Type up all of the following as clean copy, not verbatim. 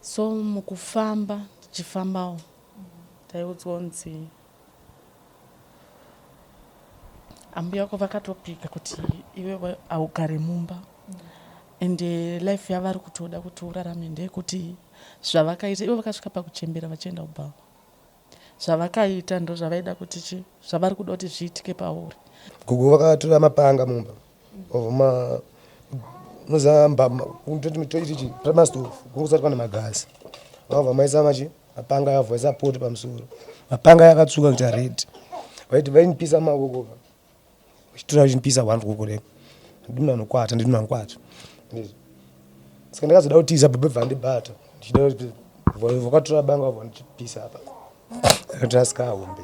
So mukufamba tichifambawo taiudzwa kunzi ambuya vako vakatopika kuti iwewe haugare mumba and life yavari kutoda kuti urarame ndeyekuti zvavakaita ivo vakasvika pakuchembera vachienda kubhawa. Zvavakaita ndozvavaida kuti chi zvavari kuda kuti zviitike pauri. Gogo vakatora mapanga mumba vavoma unoziva mba toiti chi pamastove kusati pane magasi vabva maisa machi mapanga yavha vaisa poto pamusoro mapanga yakatsvuka kuita red vaiti vainipisa maoko vachitora vachinipisa one ruoko rego ndini vanokwata ndini vanokwata saka ndakazoda kutiza baba vandibata ndichida vakatora banga vandipisa apa akati hombe.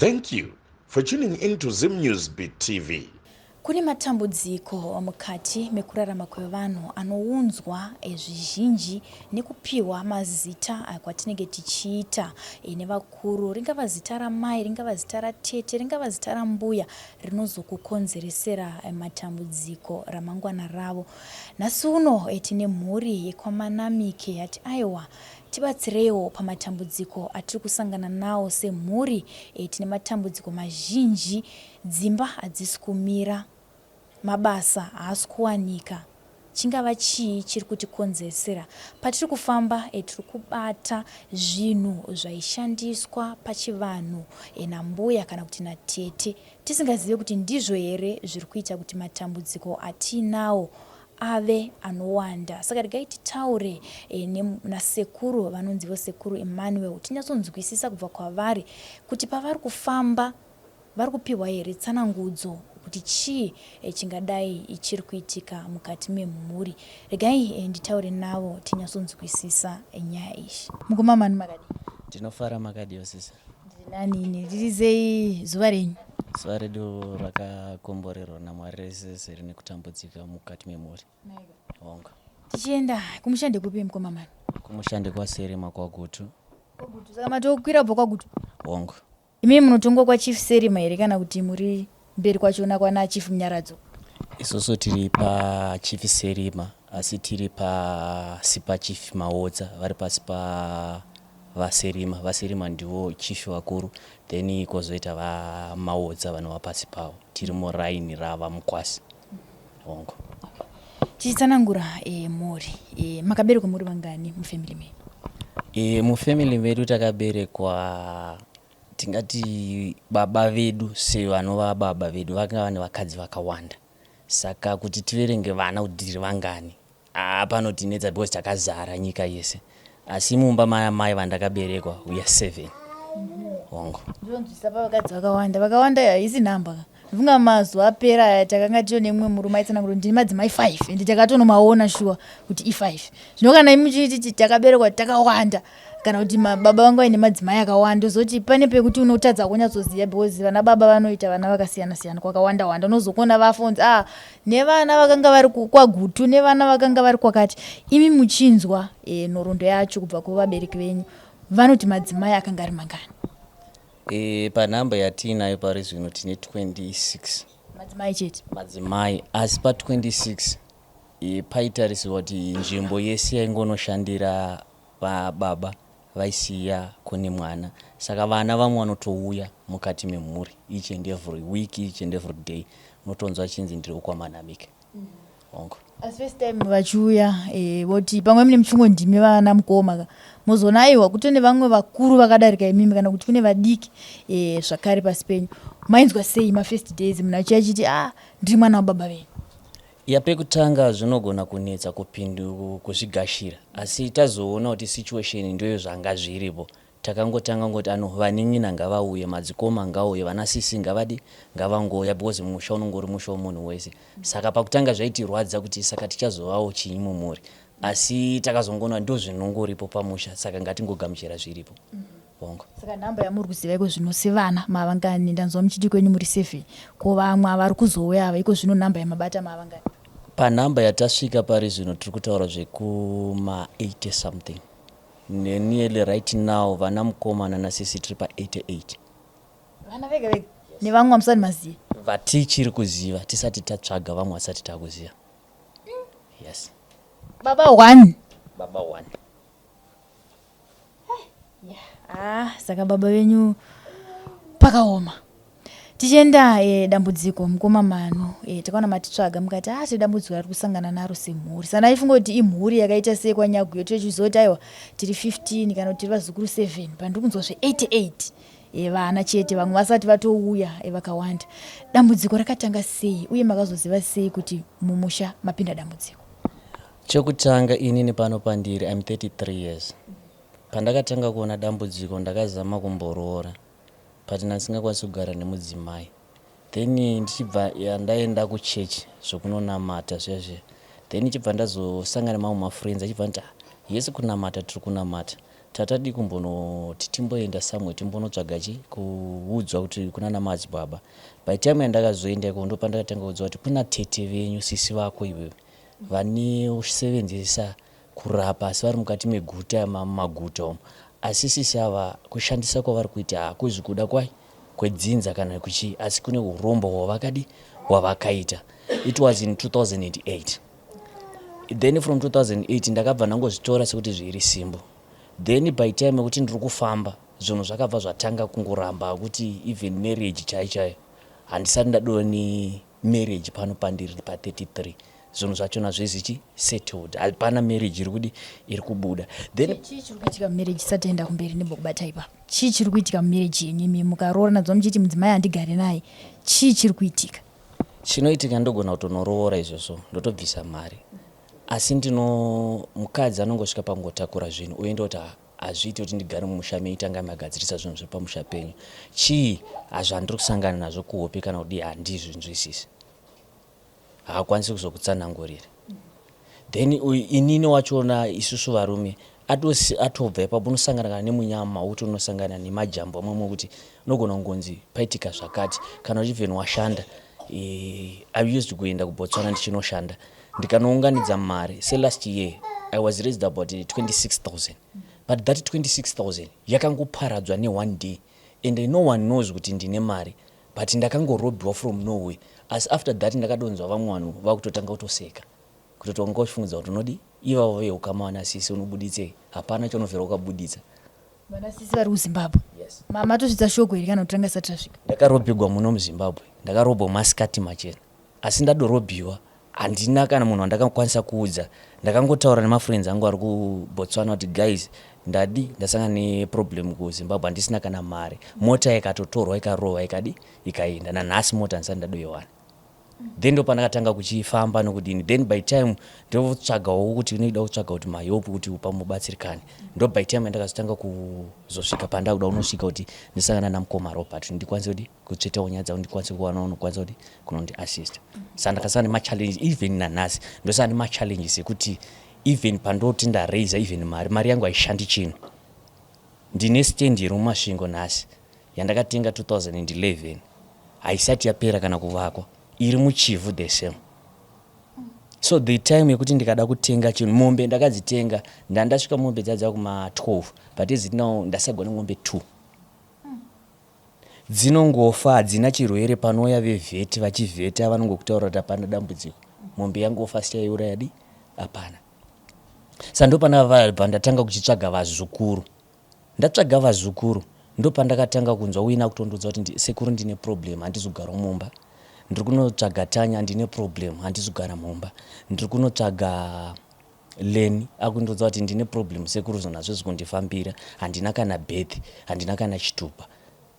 Thank you for tuning in to Zim News Beat TV. Kune matambudziko mukati mekurarama kwevanhu anounzwa zvizhinji nekupiwa mazita kwatinenge tichiita nevakuru, ringava zita ramai, ringava zita ratete, ringava zita rambuya rinozokukonzeresera matambudziko ramangwana ravo. Nhasi uno tine mhuri yekwaManamike yati aiwa tibatsireiwo pamatambudziko atiri kusangana nawo semhuri. Tine matambudziko mazhinji, dzimba hadzisi kumira, mabasa haasi kuwanika. Chingava chii chiri kutikonzeresera? Patiri kufamba tiri kubata zvinhu zvaishandiswa pachivanhu nambuya kana kuti natete Tisingazive kuti ndizvo here zviri kuita kuti matambudziko atiinawo ave anowanda. Saka regai titaure e, nasekuru vanonzivo Sekuru Emmanuel tinyatsonzwisisa kubva kwavari kuti pavari kufamba vari kupihwa here tsanangudzo kuti chii e, chingadai chiri kuitika mukati memhuri. Regai e, nditaure navo tinyatsonzwisisa nyaya iyi. Mukoma Manu makadii? Ndinofara makadiwo sisi. Nani ini riri sei zuva renyu? Zuva redu rakakomborerwa naMwari rese rine kutambudzika mukati memhuri. Honga. Tichienda kumusha ndekupi mukoma Manu? Kumusha ndekwaSerima kwaGutu. Kwagutu saka matokwira kubva kwaGutu? Honga. Imi munotongwa kwaChief Serima here kana kuti muri mberi kwachona kwana Chief Munyaradzo? Isusu tiri paChief Serima asi tiri pasi paChief Maodza vari pasi pa VaSerima. VaSerima ndivo chief vakuru then kwozoita VaMaodza vanova pasi pavo. Tiri muraini raVaMukwasi. Hongu. Tichitsanangura e, mhuri e, makaberekwa muri vangani mufamily menyu? E, mufamily medu takaberekwa tingati baba vedu sevanova baba vedu vakanga vane vakadzi vakawanda saka kuti tiverenge vana kuti tiri vangani Haa panotinetsa because takazara nyika yese asi mumba maamai vandakaberekwa we are seven hongu. Ndonzwisa pavakadzi vakawanda vakawanda haisi nhamba ka ndofunga mazuva apera aya takanga tino nemumwe murume aitsanangura kuti ndine madzimai five ende takatonomaona shuwa kuti ifive zvino kana imi muchiti takaberekwa takawanda kana kuti baba vangu vaine madzimai akawanda ozoti pane pekuti unotadza kunyatsoziva because vana baba vanoita vana vakasiyana siyana kwakawanda wanda unozokuona vafonzi ah nevana vakanga vari kwaGutu nevana vakanga vari kwakati imi muchinzwa e, nhoroondo yacho kubva kuvabereki venyu vanoti madzimai akanga ari mangani? E, panhamba yatiinayo pari zvino tine 26 madzimai chete madzimai asi pa 26 e, paitarisirwa kuti nzvimbo yese yaingonoshandira vababa vaisiya kune mwana saka vana vamwe vanotouya mukati memhuri each and every week each and every day unotonzwa achinzi ndiri wekwaManamike hongu. Asi first time vachiuya eh, voti pamwe mune muchungo ndimi vana mukoma ka mozoona aiwa kutone vamwe vakuru vakadarika imimi kana kuti kune vadiki eh, zvakare pasi penyu mainzwa sei mafirst days munhu achiuya achiti ah ndiri mwana wababa venyu? Ya pekutanga zvinogona kunetsa kupindu kuzvigashira asi tazoona kuti situation ndoyo zvanga zviripo takangotanga kungoti ano vanin'ina ngavauye madzikoma ngauye vana sisi ngavadi ngavangouya because musha unonge uri musha wemunhu wese saka pakutanga zvaitirwadza kuti saka tichazovawo chinyi mumhuri asi takazongoona ndozvinongoripo pamusha saka ngatingogamuchira zviripo. Hongu. Saka nhamba yamuri kuziva iko zvino sevana mavangani? Ndanzwa muchiti kwenyu muri seven. Ko vamwe vari kuzouya ava iko zvino nhamba yamabata mavangani? Panhamba yatasvika pari zvino tiri kutaura zvekuma 80 something. Nearly right now vana mukoma nana sisi tiri pa 88. Vana vega vega nevamwe vamusati maziva? Vatichiri kuziva tisati tatsvaga vamwe vasati takuziva. Yes. Baba one. Baba one. Yeah. Ah, saka baba venyu pakaoma. Tichienda dambudziko mukoma Manu, takaona matitsvaga mukati ah tine dambudziko rari kusangana naro semhuri. Saka ndaifunga kuti imhuri yakaita sei kwaNyaguyo tochiziva kuti aiwa tiri 15 kana kuti tiri vazukuru 7 pandiri kunzwa zve 88 vana chete vamwe vasati vatouya vakawanda. Dambudziko rakatanga sei uye makazoziva sei kuti mumusha mapinda dambudziko? Chekutanga inini pano pandiri I'm 33 years. Pandakatanga kuona dambudziko ndakazama kumboroora but ndandisingakwanisi kugara nemudzimai. Then ndichibva ndaenda kuchurch zvekunonamata zviya zviya. Then ndichibva ndazosangana nemamwe mafriends achibva anditi ah yes kunamata tiri kunamata. Tatadii kumbonoti timboenda somewhere timbonotsvaga chi kuudzwa kuti kunana madzibaba. By time yandakazoenda ikoko ndopandakatanga kuudzwa kuti kuna tete venyu sisi vako iwewe vanosevenzesa kurapa asi vari mukati meguta mumaguta umu asi sisi ava kushandisa kwavari kuita hakuzi kuda kwai kwedzinza kana kuchii asi kune urombo hwavakadi hwavakaita it was in 2008 then from 2008 ndakabva ndangozvitora sekuti zviri simbo then by time yekuti ndiri kufamba zvinhu zvakabva zvatanga kungoramba kuti even marriage chaiyo chaiyo handisati ndadoni marriage pano pandiri pa 33 zvinhu zvachona zvezichi settled hapana marriage iri kudi iri kubuda then Chii chiri kuitika mumarriage tisati taenda kumberi ndimbokubatai ipapo. Chii chiri kuitika mumarriage yenyu imi mukaroora nadzo muchiti mudzimai handigare naye. Chii chiri kuitika? Chinoitika ndogona kutonoroora izvozvo ndotobvisa mari asi ndino mukadzi anongosvika pakungotakura zvinhu oenda oti hazviiti kuti ndigare mumusha menyu tangai magadzirisa zvinhu zviri pamusha penyu chii hazvandiri kusangana nazvo kuhope kana kudii handizvinzwisisi haakwanisi kuzokutsanangurira then inini wachona isusu varume atobva ipapo unosangana kana nemunyama wekuti unosangana nemajambo amwe wekuti unogona kungonzi paitika zvakati kana even washanda I used kuenda kuBotswana ndichinoshanda ndikanounganidza mari selast year I was raised about 26000 but that 26000 yakangoparadzwa neone day and no one knows kuti ndine mari but ndakangorobhiwa from nowhere asi after that ndakadonzwa vamwe vanhu vakutotanga kutoseka kutoti wanga uchifungidza kuti unodi ivavo veukama vana sisi unobuditsei hapana chaunovhera wakabuditsa. Vana sisi vari kuZimbabwe. Yes. Matosvitsa shoko here kana kuti ranga risati rasvika? Ndakarobhigwa muno muZimbabwe. Ndakarobwa masikati machena. Asi ndadorobhiwa handina kana munhu wandakakwanisa kuudza. Ndakangotaura nemafriends angu ari kuBotswana kuti guys ndadi ndasangana neproblem kuZimbabwe handisina kana mari. Mota ikatotorwa ikarohwa ikadi ikaenda. Nanhasi mota handisati ndadoiwana. Then ndopandakatanga kuchifamba nokudini then by time ndotsvagawo kuti unoida kutsvaga kuti mayopu kuti pamubatsirikane ndo by time yandakazotanga kuzosvika pandakuda unosvika kuti ndisangana namukoma Robert ndikwanise kuti kutsvetawo nyaya dzangu ndikwanise kuwana unokwanisa kuti kunondi assist saka ndakasangana nemachallenges even nanhasi ndosangana nemachallenges ekuti even pandoti ndaraiser even mari mari yangu haishandi chinhu ndine stand iri muMasvingo nhasi yandakatenga 2011 haisati yapera kana kuvakwa iri muChivhu the same so the time yekuti ndikada kutenga chinhu mombe ndakadzitenga ndandasvika mombe dzadza kuma 12 but as it now ndasagwa nemombe 2 dzinongofa hadzina chirwere panouya vevheti vachivheta vanongokutaura kuti hapana dambudziko mombe yangofa sichaiuraya di hapana sa ndopandakabva ndatanga kuchitsvaga vazukuru Ndatsvaga vazukuru ndopandakatanga kunzwa Wina akutondiudza kuti sekuru ndine problem handisi kugara mumba. Ndiri kunotsvaga Tanya ndine problem handisi kugara mumba. Ndiri kunotsvaga Lenny akundiudza kuti ndine problem sekuru zvinhu hazvisi kundifambira handina kana birth handina kana chitupa.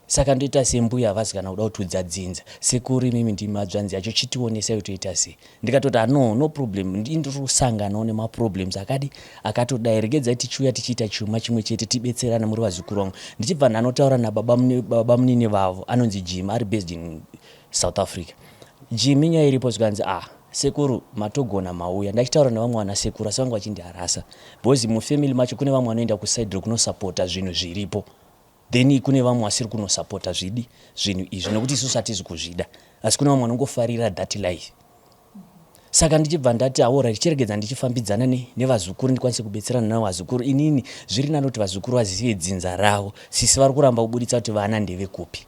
Saka ndoita sei mbuya havasi kana kuda kutiudza dzinza. Sekuru imimi ndimi hadzvanzi yacho chitionesai kuti toita sei. Ndikatoti ah no no problem ini ndiri kusanganawo nemaproblems akadi akatodai regedzai tichiuya tichiita chuma chimwe chete tibetserane muri vazukuru vangu. Ndichibva ndanotaura nababa baba munini vavo anonzi Jimmy ari based in South Africa. Jimmy nyaya iripo zvikanzi ah sekuru matogona mauya. Ndachitaura nevamwe vana sekuru asi vanga vachindiharasa because mufamily macho kune vamwe vanoenda kuside rekunosapota zvinhu zviripo. Then kune vamwe vasiri kunosapota zvidi zvinhu izvi, nekuti isusu hatizi kuzvida, asi kune vamwe vanongofarira that life. Saka ndichibva ndati, aora, chiregedza ndichifambidzana nevazukuru, ndikwanise kubetserana navazukuru. Inini zviri nani kuti vazukuru vazive dzinza ravo. Sisi vari kuramba kubuditsa kuti vana ndevekupi.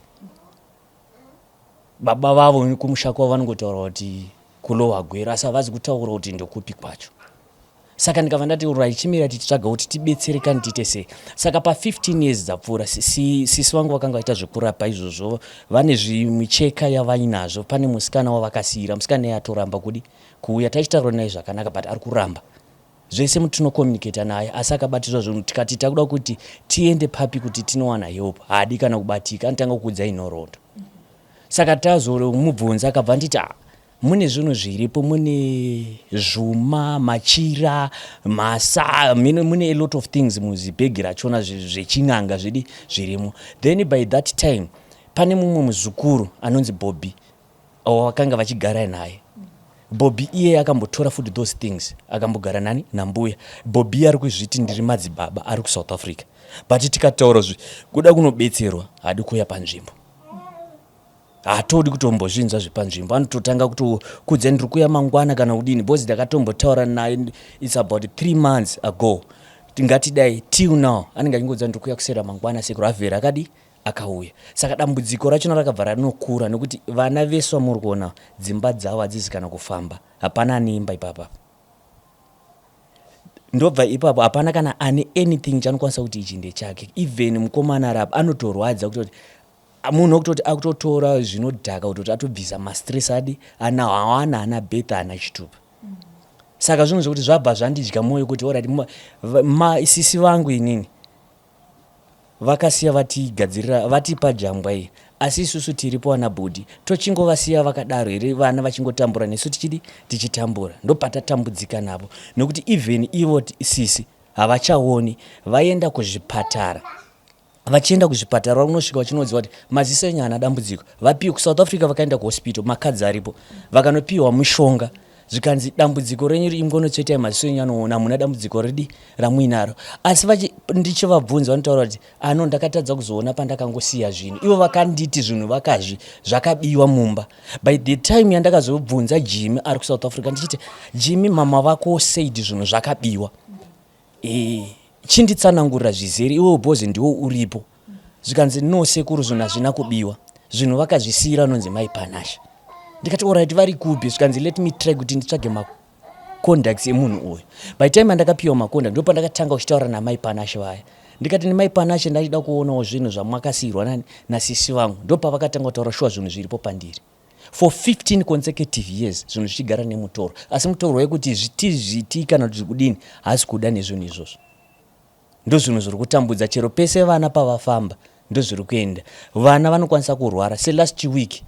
Baba vavo kumusha kwavo vanongotaura kuti kuLower Gweru, asi havazi kutaura kuti ndokupi kwacho. Saka ndikabva ndati, urai, chimira tichitsvaga kuti tibetserekane, tiite sei. Saka pa15 years dzapfuura, sisi vangu vakanga vaita zvekurapa izvozvo, vane zvimicheka yavainazvo. Pane musikana wavakasiyira, musikana iye atoramba kudi kuuya. Tachitaura naye zvakanaka, but ari kuramba zvese. Tinocommunicata naye, asi akabatiswa zvinhu. Tikati takuda kuti tiende papi kuti tinowana help, haadi kana kubatika, anotanga kuudzai nhoroondo. Saka tazomubvunza, akabva nditi, "Ah, mune zvinhu zviripo, mune zvuma, machira, masa, mune a lot of things muzibhegi rachona zvechin'anga zvedi zvirimo." Then by that time pane mumwe muzukuru anonzi Bobby wakanga vachigara naye. Bobby iye akambotora futi those things, akambogara nani nambuya. Bobby ari kuzviti ndiri madzibaba, ari kuSouth Africa, but tikataura kuda kunobetserwa, haadi kuuya panzvimbo, haatodi kutombozvinzwa zvepanzvimbo. Anototanga kutokudza, "Ndiri kuuya mangwana," kana kudini, because ndakatombotaura naye, it's about 3 months ago, ngatidai. Till now anenge achingodza, "Ndiri kuuya kusera mangwana, sekuru." Avhera akadi akauya. Saka dambudziko rachona rakabva ranokura, nekuti vana vese vamuri kuona, dzimba dzavo hadzisi kana kufamba. Hapana ane imba ipapapa. Ndobva ipapo hapana kana ane anything chanokwanisa kuti ichi ndechake. Even mukomana arapa anotorwadza kutoti munhu wekutoti akutotora zvinodhaka kutoti atobvisa mastress adi ana hawana, ana betha, ana chitupa. Saka zvinhu zvekuti zvabva zvandidya mwoyo kuti, alright, sisi vangu inini vakasiya vatigadzirira, vatipa jambwa iyi, asi isusu tiripo vana bhudhi, tochingovasiya vakadaro here, vana vachingotambura nesu tichidi tichitambura? Ndopatatambudzika navo, nekuti even ivo sisi havachaoni. Vaenda kuzvipatara, vachienda kuzvipatara unosvika vachinodziwa kuti maziso enyu haana dambudziko. Vapiwe kuSouth Africa, vakaenda kuhospital, makadzi aripo, vakanopiwa mishonga, zvikanzi dambudziko renyu ingonotsvetai maziso enyu anoona, hamuna dambudziko redi ramuinaro. Asi ndichivabvunza, vanotaura kuti ano ndakatadza kuzoona pandakangosiya zvinhu. Ivo vakanditi zvinhu vakazvi zvakabiwa mumba. By the time yandakazobvunza Jimmy ari kuSouth Africa, ndichiti, "Jimmy, mama vako said zvinhu zvakabiwa, chinditsanangurira zvizere iwewo, bhozi ndiwo uripo." Zvikanzi, "No sekuru, zvinhu hazvina kubiwa, zvinhu vakazvisiyira anonzi Mai Panasha." Ndikati, "Alright, vari kupi?" Zvikanzi, "Let me try kuti nditsvage macontacts emunhu uyu." By time andakapiwa macontact, ndo pandakatanga kuchitaura namai Panashe vaya. Ndikati, "Nemai Panashe, ndachida kuonawo zvinhu zvamwakasiyirwa nani nasisi vangu." Ndo pavakatanga kutaura, shuwa zvinhu zviripo pandiri for 15 consecutive years, zvinhu zvichigara nemutoro, asi mutoro wekuti zviti zviti kana kuti kudini, haasi kuda nezvinhu izvozvo. Ndo zvinhu zviri kutambudza. Chero pese vana pavafamba, ndo zviri kuenda. Vana vanokwanisa kurwara, selast week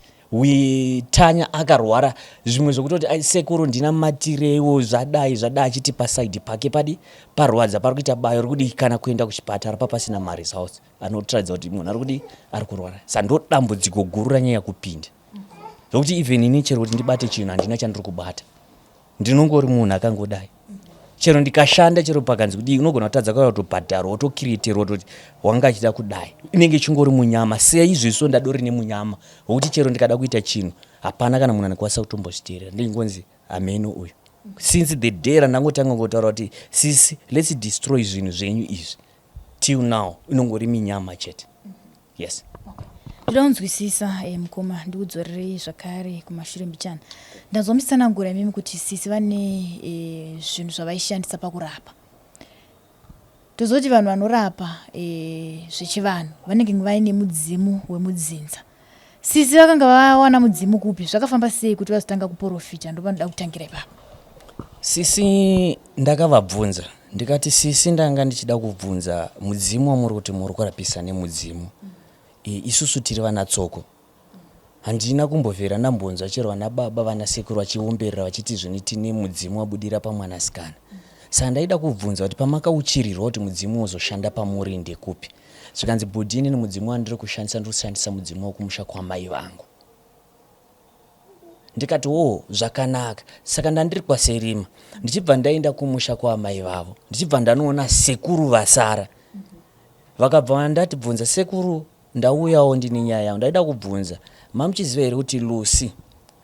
Tanya akarwara zvimwe zvekutoti, "Sekuru, ndina matireiwo, zvadai zvadai," achiti pasaidi pake padi parwadza, pari kuita bayo rikudi, kana kuenda kuchipatara papasina maresults anotaridza kuti munhu ari kudi ari kurwara. Sa ndo dambudziko guru ranyanya kupinda, zvokuti even ini chero kuti ndibate chinhu, handina chandiri kubata. Ndinongori munhu akangodai. Chero ndikashanda, chero pakanzi kudii, unogona kutadza kana kutobhadharwa, wotokiritirwa kutoti wanga achida kudai. Inenge ichingori munyama. Seizviso ndadori nemunyama wokuti chero ndikada kuita chinhu, hapana kana munhu anokwanisa kutombozviteerera. Ndingonzi hameno uyu. Since the day randangotanga ngotaura kuti, "Sisi, let's destroy zvinhu zvenyu izvi," till now inongori minyama chete. Yes. Ndoda kunzwisisa, mukoma, ndikudzorerei zvakare kumashure mbichana. Ndanzwa muchitsanangura imimi kuti sisi vane zvinhu zvavaishandisa pakurapa. Tozoti vanhu vanorapa zvechivanhu vanenge vaine mudzimu wemudzinza. Sisi vakanga vawana mudzimu kupi? Zvakafamba sei kuti vazotanga kuprofita? Ndopanoda kutangira ipapo. Sisi ndakavabvunza, ndikati, "Sisi, ndanga ndichida kubvunza, mudzimu wamuri kuti muri kurapisa nemudzimu, isusu tiri vana tsoko, handina kumbovhera ndambonzwa chero vana baba, vana sekuru vachiomberera vachiti zvoni tine mudzimu wabudira pamwanasikana. Saka ndaida kubvunza kuti pamakauchirirwa kuti mudzimu uzoshanda pamuri ndekupi?" Zvikanzi, "Bhudhi, inini mudzimu wandiri kushandisa, ndiri kushandisa mudzimu wekumusha kwamai vangu." Ndikati, "O, zvakanaka." Saka ndandiri kwaSerima, ndichibva ndaenda kumusha kwaamai vavo, ndichibva ndanoona sekuru vasara. Vakabva vandati bvunza sekuru ndauyawo ndine nyaya yangu ndaida kubvunza mamuchiziva here kuti Lucy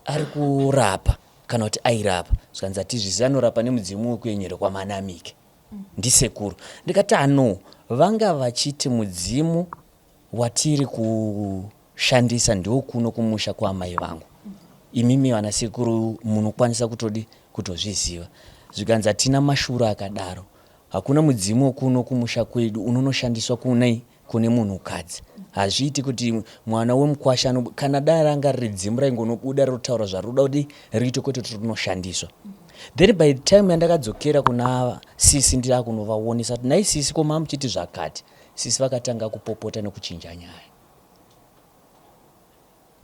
ari kurapa kana kuti airapa zvikanzi hatizvizivi anorapa nemudzimu wekuenyere kwaManamike ndisekuru ndikati ano vanga vachiti mudzimu watiri kushandisa ndokuno kumusha kwaamai vangu imimi vana sekuru munokwanisa kutodi kutozviziva zvikanzi hatina mashura akadaro Hakuna mudzimu wekuno kumusha kwedu unonoshandiswa kune kune munhukadzi. Hazviiti kuti mwana wemukwasha ano kana dai ranga riri dzimu raingonobuda rotaura zvarinoda kuti riite kwete kuti rinoshandiswa. Then by the time yandakadzokera kuna sisi ndirakunovaonesa kuti nhai sisi ko mamuchiti zvakati. Sisi vakatanga kupopota nekuchinja nyaya.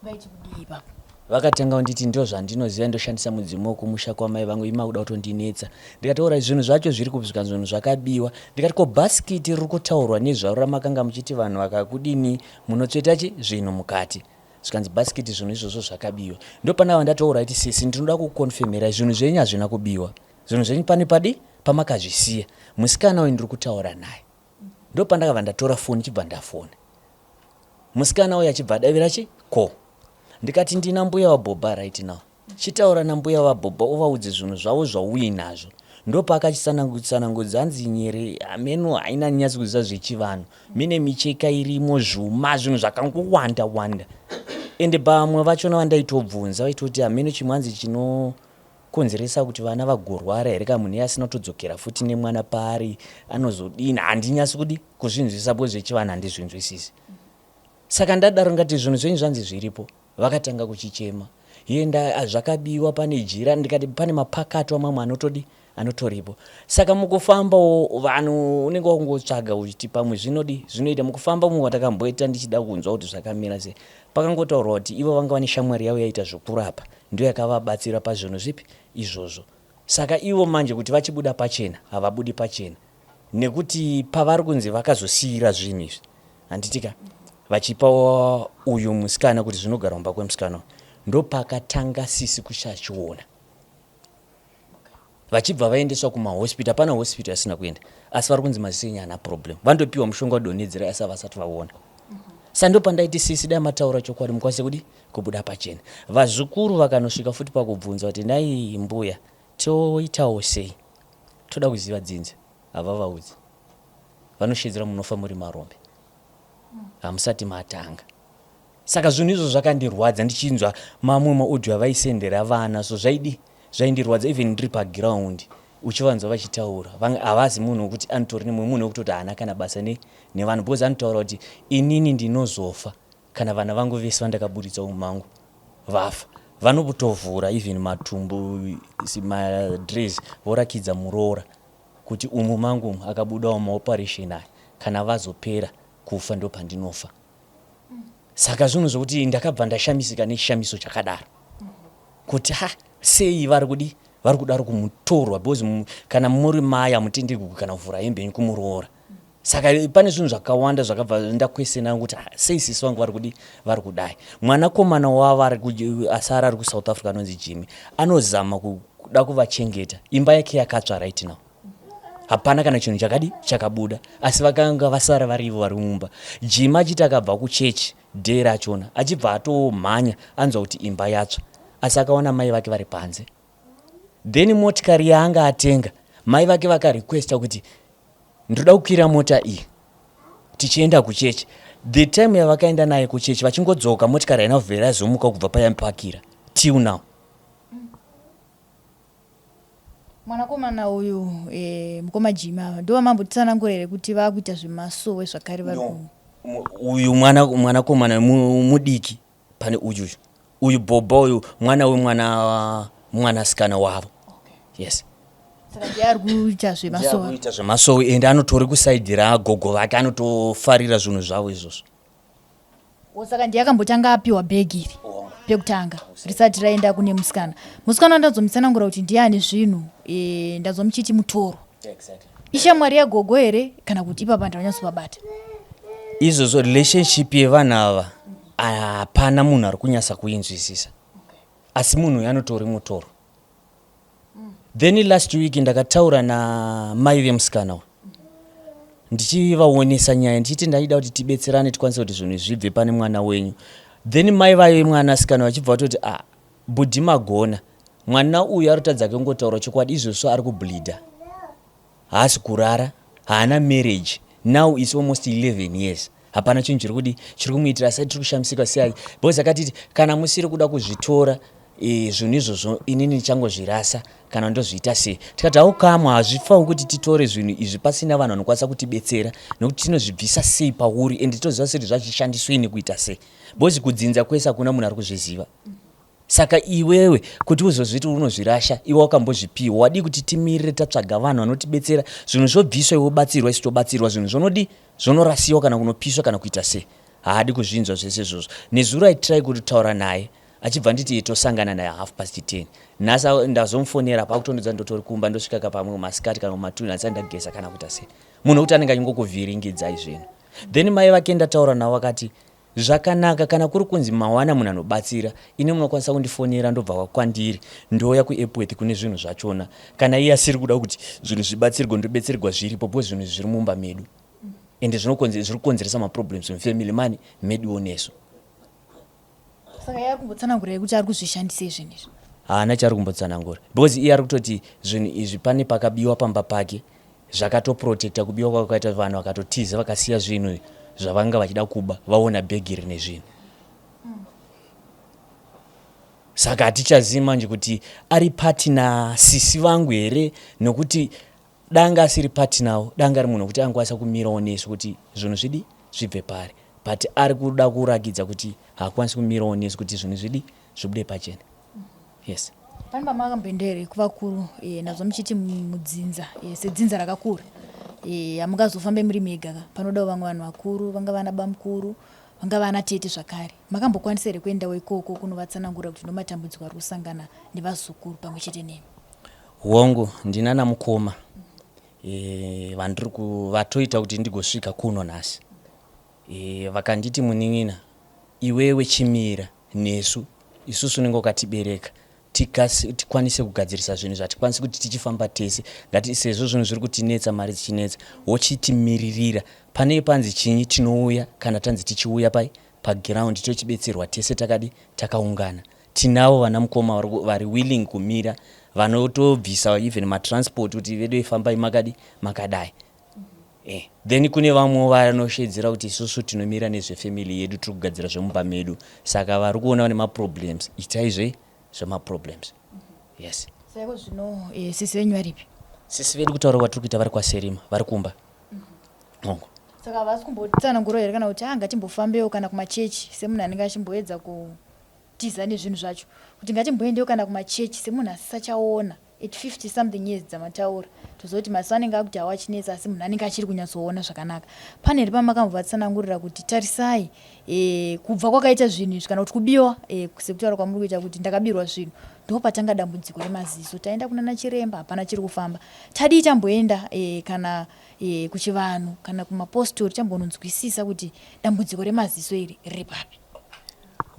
Vaiti kudii ipapo? Vakatanga kunditi ndozvandinoziva ndoshandisa mudzimu wekumusha kwamai vangu imi makuda kutondinetsa. Ndikati orai zvinhu zvacho zviri kupi zvikanzi zvinhu zvakabiwa. Ndikati ko bhasikiti riri kutaurwa nezvaro ramakanga muchiti vanhu vakakudini munotsveta chi zvinhu mukati. Zvikanzi bhasikiti zvinhu izvozvo zvakabiwa. Ndopandakabva ndati oraiti sisi ndinoda kukukonfemerai zvinhu zvenyu hazvina kubiwa. Zvinhu zvenyu pane padi pamakazvisiya. Musikana uyu ndiri kutaura naye. Ndopandakabva ndatora foni chibva ndafona. Musikana uya achibva adavira chi ko. Ndikati ndina mbuya vaBhobha right now. Chitaura nambuya vaBhobha uvaudze zvinhu zvavo zvauinazvo. Ndopaakachitsanangudza hanzi nyere hameno haina nyatsi kuziva zvechivanhu. Mine micheka irimo zvuma zvinhu zvakangowanda wanda. Ende pamwe vachona vandaitobvunza vaitoti hameno chimwe hanzi chino konzeresa kuti vana vagorwara here kana munhu iye asina kutodzokera futi nemwana paari anozodini handinyasi kudi kuzvinzwisisa because zvechivanhu handizvinzwisisi saka ndadaro ndikati zvinhu zvenyu zvanzi zviripo vakatanga kuchichema yenda zvakabiwa pane jira ndikati pane mapakatwa mamwe anotodi anotoripo saka mukufambawo vanhu unenge wakungotsvaga uchiti pamwe zvinodi zvinoita mukufamba mumwe watakamboita ndichida kunzwa kuti zvakamira sei pakangotaurwa kuti ivo vanga vane shamwari yavo yaita zvokurapa ndiyo yakavabatsira pazvinhu zvipi izvozvo saka ivo manje kuti vachibuda pachena havabudi pachena nekuti pavari kunzi vakazosiira zvinhu izvi handitika vachipa uyu musikana kuti zvinogara kumba kwemusikana ndopakatanga sisi kushachiona vachibva vaendeswa kumahospital hapana hospital yasina kuenda asi vari kunzi maziso enyu haana problem vandopiwa mushonga wadonhedzera asi havasati vaona sa ndopandaiti sisi dai mataura chokwadi mukwanise kudi kubuda pachena vazukuru vakanosvika futi pakubvunza kuti nai mbuya toitawo sei toda kuziva dzinza havavaudzi vanoshedzera munofa muri marombe hamusati matanga Saka zvinhu izvozvo zvakandirwadza ndichinzwa mamwe maaudio avaisendera vana so zvaidi zvaindirwadza even ndiri paground uchivanzwa vachitaura havazi munhu wekuti anotori nemwe munhu wekutoti haana kana basa ne nevanhu because anotaura kuti inini ndinozofa kana vana vangu vese vandakaburitsa umu mangu vafa vanokutovhura even matumbu madress vorakidza muroora kuti umu mangu umu akabudawo maoperation aya kana vazopera kufa ndopandinofa Saka zvinhu zvokuti ndakabva ndashamisika nechishamiso chakadaro kuti ha sei vari kudi vari kudaro kumutorwa because kana muri mai hamutenderwi kana kuvhura hembe yenyu kumuroora saka pane zvinhu zvakawanda zvakabva ndakwesena kuti sei sisi vangu vari kudi vari kudai mwanakomana wavo asara ari kusouth africa anonzi jimmy anozama kuda kuvachengeta imba yake yakatsva right now hapana kana chinhu chakadi chakabuda asi vakanga vasara vari ivo vari mumba jima achiti akabva kuchechi day rachona achibva atomhanya anzwa kuti imba yatsva asi akawana mai vake vari panze then motikari yaanga atenga mai vake vakarequesta kuti ndoda kukwira mota iyi tichienda kuchechi the time yavakaenda naye kuchechi vachingodzoka motikari haina kubvira yazomuka kubva payamupakira till now Mwanakomana uyu eh, mukoma Jimmy ava ndovamambotsanangura here kuti vakuita zvemasowe zvakare vari ku uyu mwana mwanakomana mudiki pane uyu uyu uyu bhobha uyu mwana wemwana mwanasikana wavo okay. Yes saka ndiye ari kuita zvemasowe kuita zvemasowe ende anotori kusaidhi ragogo vake anotofarira zvinhu zvavo izvozvo Saka ndiye akambotanga apiwa bhegi iri pekutanga risati raenda kune musikana. Musikana ndazomutsanangura kuti ndiye ane zvinhu e, ndazomuchiti mutoro. Exactly. Ishamwari yagogo here kana kuti ipapa ndanyatsobabata? Izvozvo relationship yevanhu ava hapana munhu ari kunyasa kuinzwisisa. Asi munhu uyu anotori mutoro. Then last week ndakataura namai vemusikana uyu. Ndichivaonesa nyaya ndichiti ndaida kuti tibetserane tikwanise kuti zvinhu zvibve pane mwana wenyu. Then mai vaye mwanasikana vachibva vatoti ah bhudhi magona. Mwana uyu arikutadza hake kungotaura chokwadi izvozvo ari kubleeder. Haasi kurara, haana marriage. Now it's almost 11 years. Hapana chinhu chiri kudi chiri kumuitira asi tiri kushamisika sei because akatiti kana musiri kuda kuzvitora e, zvinhu izvozvo inini ndichangozvirasa kana ndozviita sei tikati haukamwa hazvifawo kuti titore zvinhu izvi pasina vanhu vanokwanisa kutibetsera nokuti tinozvibvisa sei pauri and toziva sei kuti zvazvishandiswei nekuita sei because kudzinza kwese hakuna munhu ari kuzviziva Saka iwewe kuti uzozviti unozvirasha iwe wakambozvipiwa wadii kuti timirire tatsvaga vanhu vanotibetsera zvinhu zvobviswa iwe wobatsirwa isu tobatsirwa zvinhu zvonodii zvonorasiwa kana kunopiswa kana kuita sei haadi kuzvinzwa zvese izvozvo nezuro I try kutaura naye achibva anditi iye tosangana naye half past 10 nhasi ndazomufonera apa akutondiudza ndotori kumba ndosvika ka pamwe masikati kana kumatwo handisati ndageza kana kuita sei munhu wekuti anenge achingokuvhiringidzai zvinhu then mai vake ndataura navo vakati Zvakanaka kana kuri kunzi mawana munhu anobatsira ini munokwanisa kundifonera ndobva kwandiri ndouya kuEpworth kune zvinhu zvachona kana iye asiri kuda kuti zvinhu zvibatsirwe ndobetserwa zviripo because zvinhu izvi zviri mumba medu ende zviri kukonzeresa maproblems mufamily mani meduwo nesu. Saka iye ari kumbotsanangura here kuti ari kuzvishandisei zvinhu izvi? Haana chaari kumbotsanangura because iye ari kutoti zvinhu izvi pane pakabiwa pamba pake Zvakatoprotecta kubiwa kwakaita vanhu vakatotiza vakasiya zvinhu zvavanga vachida kuba vaona bhegi rine zvinhu. Saka hatichazivi manje kuti ari party nasisi vangu here nokuti danga asiri party navo danga ari munhu wekuti angakwanisa kumirawo nesu kuti zvinhu zvidi zvibve paari but ari kuda kurakidza kuti haakwanisi kumirawo nesu kuti zvinhu zvidi zvibude pachena. Yes. Pane pamakamboenda here kuvakuru eh, nazvo muchiti mudzinza eh, sedzinza rakakura eh, hamungazofambe muri mega ka panodawo vamwe vanhu vakuru vanga vana bamukuru vanga vana tete zvakare makambokwanisa here kuendawo ikoko kunovatsanangurira kuti ndomatambudziko ari kusangana nevazukuru pamwe chete nemi? Hongu, ndinana mukoma e, vandiri vatoita kuti ndigosvika kuno nhasi e, vakanditi munin'ina iwewe chimira nesu isusu unenge wakatibereka tikwanise kugadzirisa zvinhu zvatikwanisi kuti tichifamba tese ngati sezvo zvinhu zviri kutinetsa mari dzichinetsa wochitimiririra pane panzi chinyi tinouya kana tanzi tichiuya pai paground tochibetserwa tese takadi takaungana tinavo vana mukoma vari willing kumira vanotobvisa even matransport kuti vedu ifambai makadi makadai Eh, then kune vamwewo vanoshedzera kuti isusu tinomira nezvefamily yedu tiri kugadzira zvemumba medu saka vari kuona vane maproblems itai zve zvemaproblems yes. Saiko zvino eh, sisi venyu varipi? Sisi vedu kutaura kwatiri kuita vari kwaSerima vari kumba hongu. Saka havasi kumbotsanangurawo here kana kuti ah ngatimbofambewo kana kumachechi semunhu anenge achimboedza kutiza nezvinhu zvacho kuti ngatimboendewo kana kumachechi semunhu asisachaona At 50 something years dzamataura toziva kuti maziso anenge akuti hawo achinetsa asi munhu anenge achiri kunyatsoona zvakanaka. Pane here pamakambovatsanangurira kuti tarisai e, kubva kwakaita zvinhu izvi kana kuti kubiwa e, sekutaura kwamuri kuita kuti ndakabirwa zvinhu ndopatanga dambudziko remaziso taenda kunana chiremba hapana chiri kufamba tadii tamboenda e, kana e, kuchivanhu kana kumapostori tambononzwisisa kuti dambudziko remaziso iri riri papi?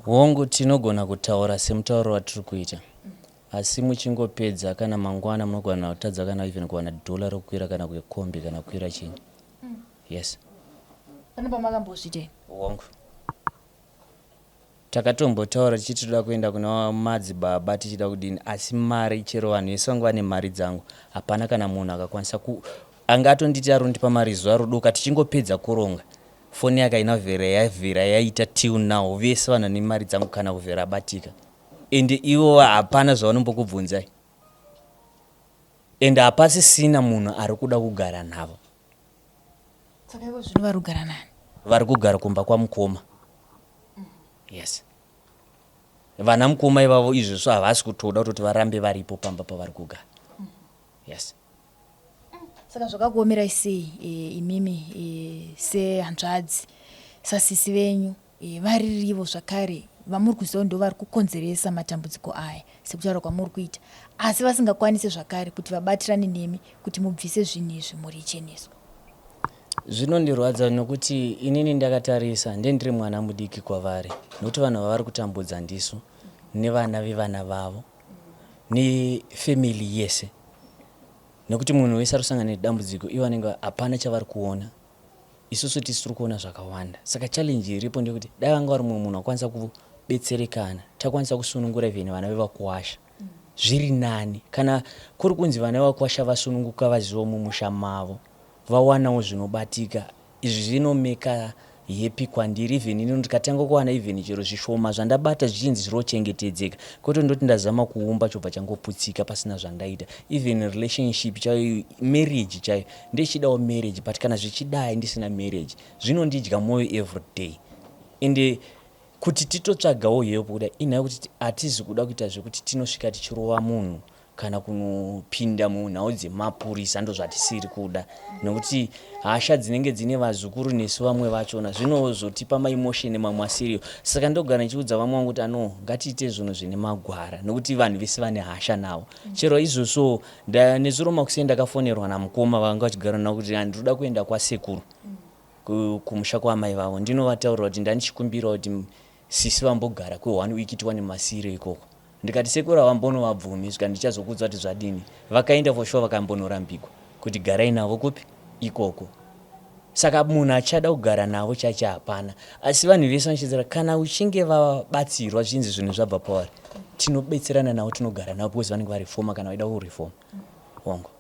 Hongu tinogona kutaura semutauro watiri kuita Asi muchingopedza kana mangwana munogona kutadza kana even kuwana dollar rokukwira kana kukombi kana kukwira chinyi. Yes. Pane pamakambozviita here? Hongu. Takatombotaura tichiti toda kuenda kuna madzibaba tichida kudini asi mari chero vanhu vese vanga vane mari dzangu hapana kana munhu akakwanisa ku anga atonditi arundipa mari zuva rodoka tichingopedza kuronga foni yake haina kuvhera yavhera yaita till now vese vanhu vane mari dzangu kana kuvhera abatika. Ende ivo hapana zvavanombokubvunzai ende hapasisina munhu arikuda kugara navo. Saka ivo zvino vari kugara nani? Vari kugara kumba kwamukoma. Yes. Vana mukoma ivavo izvozvo havasi kutoda kutoti varambe varipo pamba pavari kugara. Yes. Saka zvakakuomerai sei e, imimi e, sehanzvadzi sasisi venyu e, varirivo zvakare vamuri kuziva ndo vari kukonzeresa matambudziko aya sekutaura kwamuri kuita asi vasingakwanise zvakare kuti vabatirane nemi kuti mubvise zvinhu izvi mhuri icheneswe? Zvinondirwadza nokuti inini ndakatarisa ndendiri mwana mudiki kwavari nokuti vanhu vavari kutambudza ndisu nevana vevana vavo nefamily yese nekuti munhu wese ari kusangana nedambudziko ivo vanenge hapana chavari kuona. Isusu tisu tiri kuona zvakawanda. Saka challenge iripo ndeyekuti dai vanga vari mumwe munhu akwanisa kubetserekana, takwanisa kusunungura even vana vevakuwasha. Zviri nani kana kuri kunzi vana vevakuwasha vasununguka vazivawo mumusha mavo, vawanawo zvinobatika. Izvi zvinomaker happy kwandiri even ini ndikatanga kuwana even chero zvishoma zvandabata zvichinzi zvirochengetedzeka kwete ndoti ndazama kuumba chobva changoputsika pasina zvandaita. Even relationship chaiyo, marriage chaiyo Ndechidawo marriage but kana zvichidai ndisina marriage zvinondidya moyo everyday ende kuti titotsvagawo help kudai inhau yekuti hatizi kuda kuita zvekuti tinosvika tichirova munhu kana kunopinda munhau dzemapurisa ndozvatisiri kuda nekuti hasha dzinenge dzine vazukuru nesu vamwe vachona zvinozotipa maemotion mamwe asiriyo saka ndogara ndichiudza vamwe vangu kuti ano ngatiite zvinhu zvine magwara nekuti vanhu vese vane hasha navo chero izvozvo Nda nezuro makuseni ndakafonerwa namukoma vanga vachigara navo kuti ndinoda kuenda kwasekuru kumusha kwaamai vavo ndinovataurira kuti ndandichikumbirawo kuti sisi vambogara kwe one week tiwane masiro ikoko ndikati sekuru havambonovabvumi zvika ndichazokuudza kuti zvadini vakaenda for sure vakambonorambigwa kuti garai navo kupi ikoko saka munhu achada kugara navo chache hapana asi vanhu vese vanochidzira kana uchinge vabatsirwa zvinzi zvinhu zvabva pavari tinobetserana navo tinogara navo because vanenge varefoma kana vaida kurefoma hongu.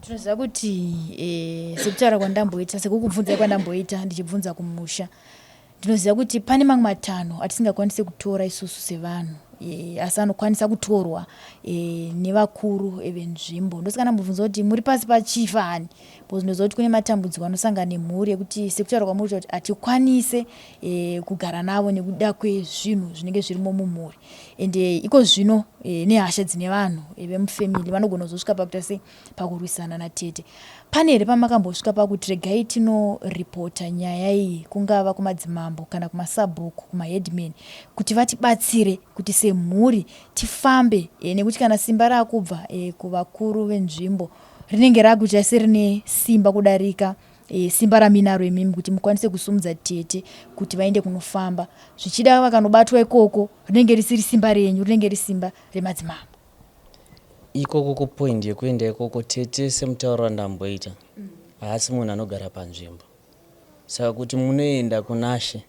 Tinoziva kuti e, sekutaura kwandamboita sekukubvunzai kwandamboita ndichibvunza kumusha ndinoziva kuti pane mamwe matanho atisingakwanise kutora isusu sevanhu e, asi anokwanisa kutorwa e, nevakuru venzvimbo ndosaka ndambobvunza kuti muri pasi pachifa hani because ndinoziva kuti kune matambudziko anosangana nemhuri ekuti sekutaura kwamuri kuti hatikwanise e, kugara navo nekuda kwezvinhu zvinenge zvirimo mumhuri ende iko zvino e, nehasha dzine vanhu e, vemufamily vanogona kuzosvika pakuita sei pakurwisana natete pane here pamakambosvika pakuti regai tinoripota nyaya iyi kungava kumadzimambo kana kumasabhuku kumaheadman kuti vatibatsire kuti semhuri tifambe e, nekuti kana simba raakubva e, kuvakuru venzvimbo rinenge rakuita serine simba kudarika e, simba raminaro imimi kuti mukwanise kusumudza tete kuti vaende kunofamba zvichida vakanobatwa ikoko rinenge risiri simba renyu rinenge risimba remadzimambo. Ikoko kupoint yekuenda ikoko tete semutauro wandamboita haasi munhu anogara panzvimbo saka kuti munoenda kunashe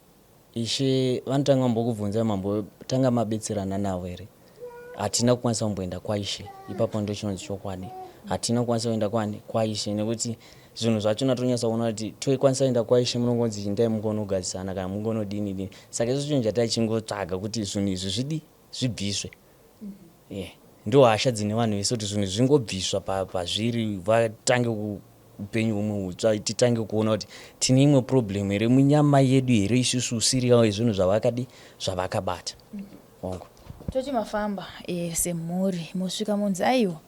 Ishe vanotanga vambokubvunzai mambotanga mabetserana navo here? Hatina kukwanisa kumboenda kwaIshe ipapo ndochinonzi chokwadi. Hatina kukwanisa kuenda kwani? KwaIshe nekuti zvinhu zvachona tonyatsa kuona kuti toikwanisa kuenda kwaIshe munongonzi indai mungonogadzisana kana mungonodini dini. Saka isu chinhu chatachingotsvaga kuti zvinhu izvi zvidi zvibviswe. Yeah. Ndo hasha dzine vanhu vese kuti zvinhu zvingobviswa pazviri vatange upenyu humwe hutsva titange kuona kuti tine imwe problem here munyama yedu here isusu usiri yezvinhu zvavakadi zvavakabata. Hongu. Toti mafamba e, semhuri mosvika monzi aiwa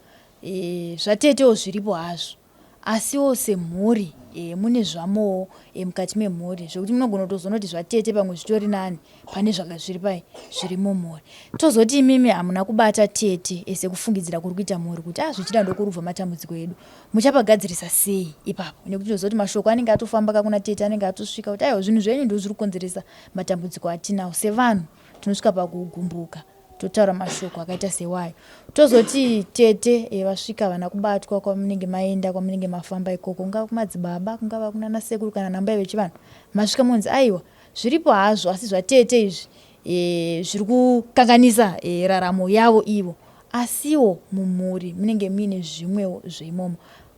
e, zvatetewo zviripo hazvo Asiwo semhuri e, mune zvamowo e, mukati memhuri zvekuti munogona kutozoona kuti zvatete pamwe zvitori nani pane zvaka zviri pai zviri mumhuri. Tozoti imimi hamuna kubata tete e, sekufungidzira kuri kuita mhuri kuti ah zvichida ndokurubva matambudziko edu. Muchapagadzirisa sei ipapo nekuti tinoziva kuti mashoko anenge atofamba kakuna tete anenge atosvika kuti aiwa zvinhu zvenyu ndozviri kukonzeresa matambudziko atinawo sevanhu tinosvika pakugumbuka. Totaura mashoko akaita sewayo. Tozoti tete eh, vasvika havana kubatwa kwamunenge maenda kwamunenge mafamba ikoko kungava kumadzibaba kungava kunana sekuru kana nambuya vechivanhu masvika monzi aiwa zviripo hazvo asi zvatete izvi e, zviri kukanganisa e, raramo yavo ivo asiwo mumhuri munenge muine zvimwewo zveimomo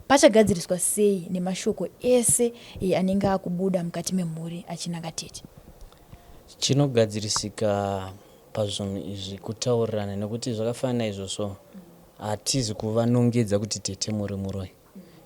pachagadziriswa sei nemashoko ese e, anenge akubuda mukati memhuri achinanga tete. Chinogadzirisika pazvinhu izvi kutaurirana nekuti zvakafanana naizvo so hatizi kuvanongedza kuti tete muri muroyi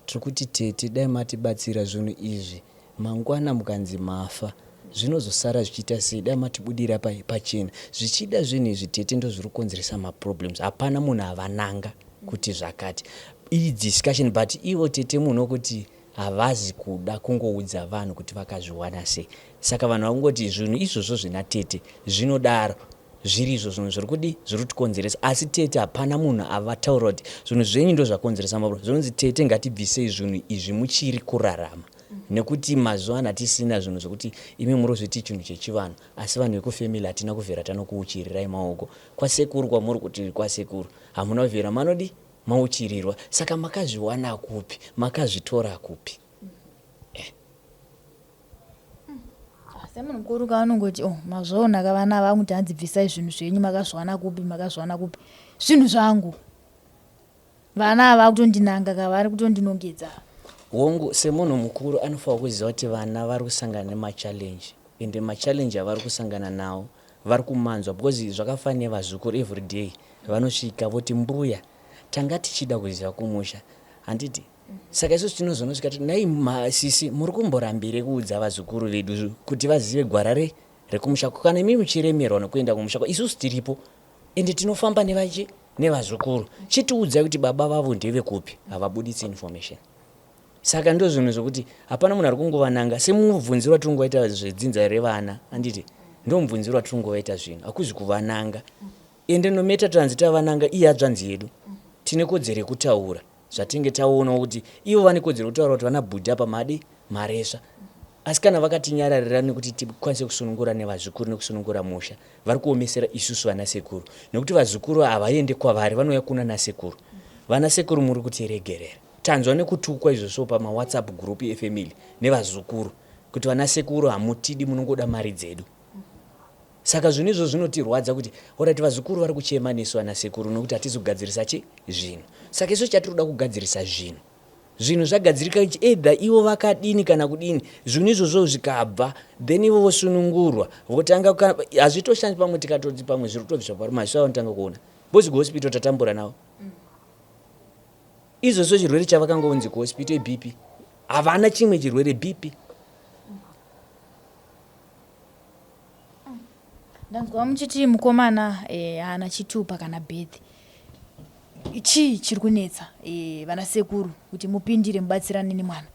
tiri kuti tete dai matibatsira zvinhu izvi mangwana mukanzi mafa zvinozosara zvichiita sei dai matibudira pachena zvichida zvinhu izvi tete ndozviri kukonzeresa maproblems hapana munhu avananga kuti zvakati iyi discussion but ivo tete munhu wekuti Havazi kuda kungoudza vanhu kuti vakazviwana sei. Saka vanhu vakungoti zvinhu izvozvo zvina tete zvinodaro zviri izvo zvinhu zviri kudi zviri kutikonzeresa asi tete hapana munhu avataurira kuti zvinhu zvenyu ndozvakonzeresa mabro zvinonzi tete ngatibvisei zvinhu izvi muchiri kurarama nekuti mazuva ano hatisina zvinhu zvekuti imi murozviti chinhu chechivanhu asi vanhu vekufamily hatina kuvhera tanokuuchirirai maoko kwasekuru kwamuri kuti kwasekuru hamuna kuvhera manodi Mauchirirwa saka makazviwana kupi makazvitora kupi eh. Semunhu mukuru ka anongoti oh mazvaona ka vana ava kuti hanzi bvisai zvinhu zvenyu makazviwana kupi makazviwana kupi zvinhu zvangu vana ava kutondinanga ka vari kutondinongedza. Hongu semunhu mukuru anofanirwa kuziva kuti vana vari kusangana nemachallenge ende machallenge avari kusangana nawo vari kumanzwa because zvakafanana nevazukuru everyday vanosvika voti mbuya tanga tichida kuziva kumusha handiti Saka isusu tinozonosvika toti nhai masisi muri kumborambirei kuudza vazukuru vedu kuti vazive gwara re rekumusha ko kana imi muchiremerwa nekuenda kumusha ko isusu tiripo ende tinofamba nevachi nevazukuru chitiudzai kuti baba vavo ndevekupi havabuditsi information saka ndozvinhu zvekuti hapana munhu ari kungovananga semubvunziro watiri kungovaita zvedzinza revana handiti ndomubvunziro watiri kungovaita zvinhu hakuzi kuvananga ende nometa tanzi tavananga iye hadzvanzi yedu tine kodzero yekutaura Zvatinenge taonawo kuti ivo vane kodzero yekutaura kuti vana bhudhi apa madi maresva asi kana vakatinyararira nekuti tikwanise kusunungura nevazukuru nekusunungura musha vari kuomesera isusu vana sekuru nekuti vazukuru havaende kwavari vanouya kuna nasekuru vana sekuru muri kutiregerera tanzwa nekutukwa izvozvo pamawhatsapp group efamily nevazukuru kuti vana sekuru hamutidi munongoda mari dzedu Saka zvinhu izvozvo zvinotirwadza kuti horaiti vazukuru vari kuchema nesu ana sekuru nokuti hatisi kugadzirisa chi zvinhu. Saka isu chatiri kuda kugadzirisa zvinhu. Zvinhu zvagadzirika either ivo vakadini kana kudini zvinhu izvozvo zvikabva then ivo vosunungurwa votanga hazvitoshandi pamwe tikatoti pamwe zviri kutobviswa pari maziso avanotanga kuona because kuhospital tatambura navo. Izvozvo chirwere chavakangonzi kuhospital iBP havana chimwe chirwere BP. Ndanzwa muchiti mukomana eh, haana chitupa kana birth. Chii chiri kunetsa eh, vana sekuru kuti mupindire mubatsirane nemwana?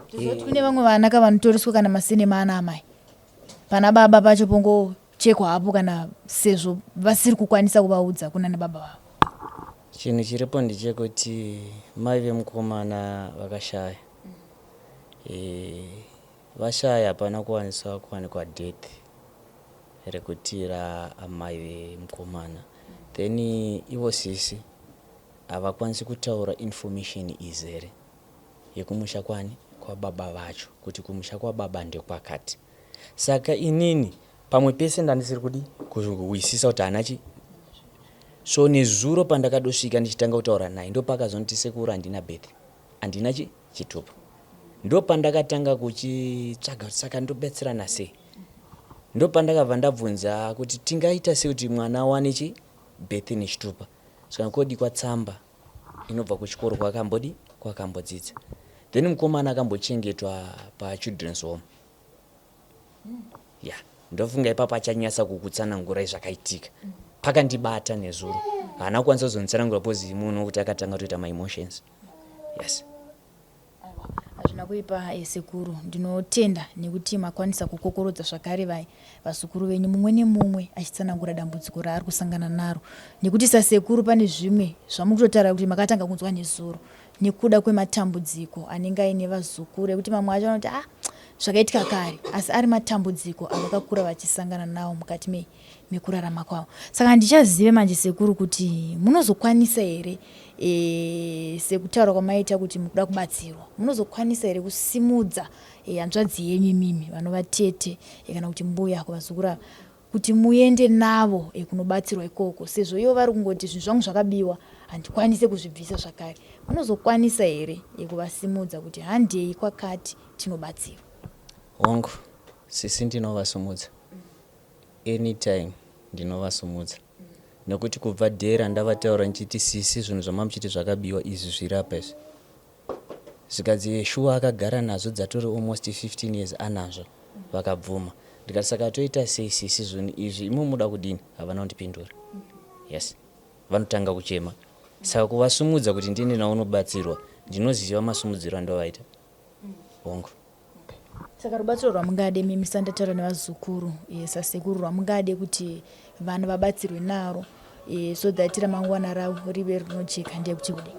Tozoti eh. kune vamwe vana ka vanotoreswa kana masinema ana amai. Pana baba pacho pongochekwa hapo kana sezvo vasiri kukwanisa kuvaudza kunana baba vavo. Chinhu chiripo ndechekuti mai vemukomana vakashaya. Eh, Vashaya hapana kuwanisa kuwanikwa death rekuti ra amai vemukomana then ivo sisi havakwanisi kutaura information izere yekumusha kwani kwababa vacho kuti kumusha kwababa ndekwakati saka inini pamwe pese ndandisiri kudi kuhwisisa kuti haana chi so nezuro pandakadosvika ndichitanga kutaura naye ndopakazonditi sekuru handina birth Handina chi chitupa. Ndopandakatanga kuchitsvaga kuti saka ndobetserana sei. Ndopandakabva ndabvunza kuti tingaita sei kuti mwana awane chi birth nechitupa. Saka kodikwa tsamba inobva kuchikoro kwaakambodi kwaakambodzidza. Then mukomana akambochengetwa pachildren's home. Ya ndofunga ipapo achanyatsa kukutsanangurai zvakaitika. Pakandibata nezuro. Haana kukwanisa kuzonditsanangura because munhu wekuti akatanga kutoita maemotions. Yes. Aiwa hazvina kuipa eh, sekuru ndinotenda nekuti makwanisa kukokorodza zvakare vai vazukuru venyu mumwe nemumwe achitsanangura dambudziko raari kusangana naro nekuti sasekuru pane zvimwe zvamukutotaura kuti makatanga kunzwa nezuro nekuda kwematambudziko anenge aine vazukuru ekuti mamwe acho anoti ah zvakaitika kare asi ari matambudziko avakakura vachisangana nawo mukati me mekurarama kwavo saka handichazive manje sekuru kuti munozokwanisa here e, sekutaura kwamaita kuti mukuda kubatsirwa munozokwanisa here kusimudza e, hanzvadzi yenyu imimi vanova tete e, kana kuti mbuya kuvazukuru ava kuti muende navo e, kunobatsirwa ikoko sezvo ivo vari kungoti zvinhu zvangu zvakabiwa handikwanise kuzvibvisa zvakare munozokwanisa here e, kuvasimudza kuti handei kwakati tinobatsirwa Hongu sisi ndinovasumudza anytime ndinovasumudza nekuti kubva day randavataura ndichiti sisi zvinhu zvamamuchiti zvakabiwa izvi zviri apa izvi zvikanzi shuwa akagara nazvo dzatori almost 15 years anazvo vakabvuma ndikati saka toita sei sisi zvinhu izvi imi muda kudini havana kundipindura yes vanotanga kuchema saka kuvasumudza kuti ndiende navo unobatsirwa ndinoziva masumudziro andovaita hongu Saka rubatsiro rwamungade mimi sandataura nevazukuru e, sasekuru rwamungade kuti vana vabatsirwe naro e, so that ramangwana ravo rive rinojeka ndeyekuti kudii?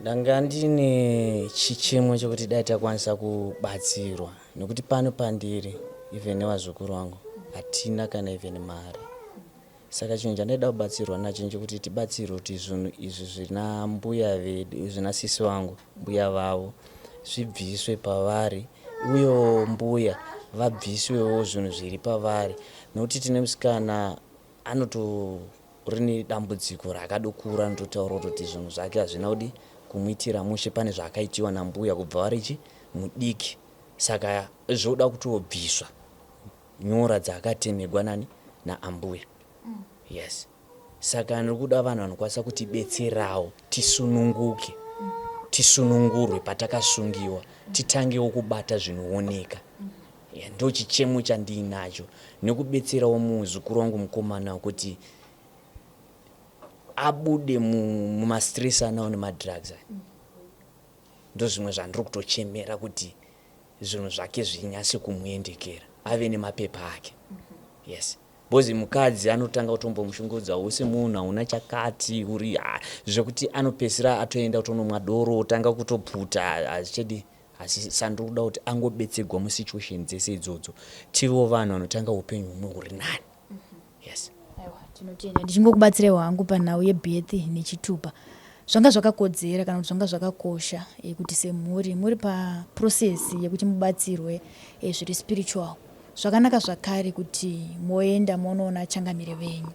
Ndanga ndine chichemo chekuti dai takwanisa kubatsirwa nekuti pano pandiri even nevazukuru vangu hatina kana even mari. Saka chinhu chandaida kubatsirwa nacho ndechekuti tibatsirwe kuti zvinhu izvi zvina mbuya vedu, zvina sisi vangu, mbuya vavo zvibviswe pavari. Uyewo mbuya vabviswewo zvinhu zviri pavari nokuti tine musikana anotori nedambudziko raakadokura anototaura kutoti zvinhu zvake hazvina kudi kumuitira mushe pane zvaakaitiwa nambuya kubva vari chi mudiki saka zvoda kutobviswa nyora dzaakatemegwa nani naambuya yes Saka ndiri kuda vanhu vanokwanisa kutibetserawo tisununguke, tisunungurwe patakasungiwa, titangewo kubata zvinooneka. Yeah, ndo chichemo chandiinacho nekubetserawo muzukuru wangu mukomana kuti abude mumastress anawo nemadrugs aya. Ndozvimwe zvandiri kutochemera kuti zvinhu zvake zvinyase kumuendekera ave nemapepa ake. Yes. Because mukadzi anotanga kutombomushungurudza usi munhu hauna chakati uri ah, zvekuti anopedzisira atoenda kutonomwa doro otanga kutoputa hazvichadi asi sandiri kuda kuti angobetsegwa musituation dzese idzodzo tivewo vanhu vanotanga upenyu humwe huri nani yes. Aiwa tinotenda ndichingokubatsirai hangu panhau yebirth nechitupa zvanga zvakakodzera kana kuti zvanga zvakakosha kuti semhuri muri paprocess yekuti mubatsirwe zviri spiritual Zvakanaka zvakare kuti moenda monoona changamire venyu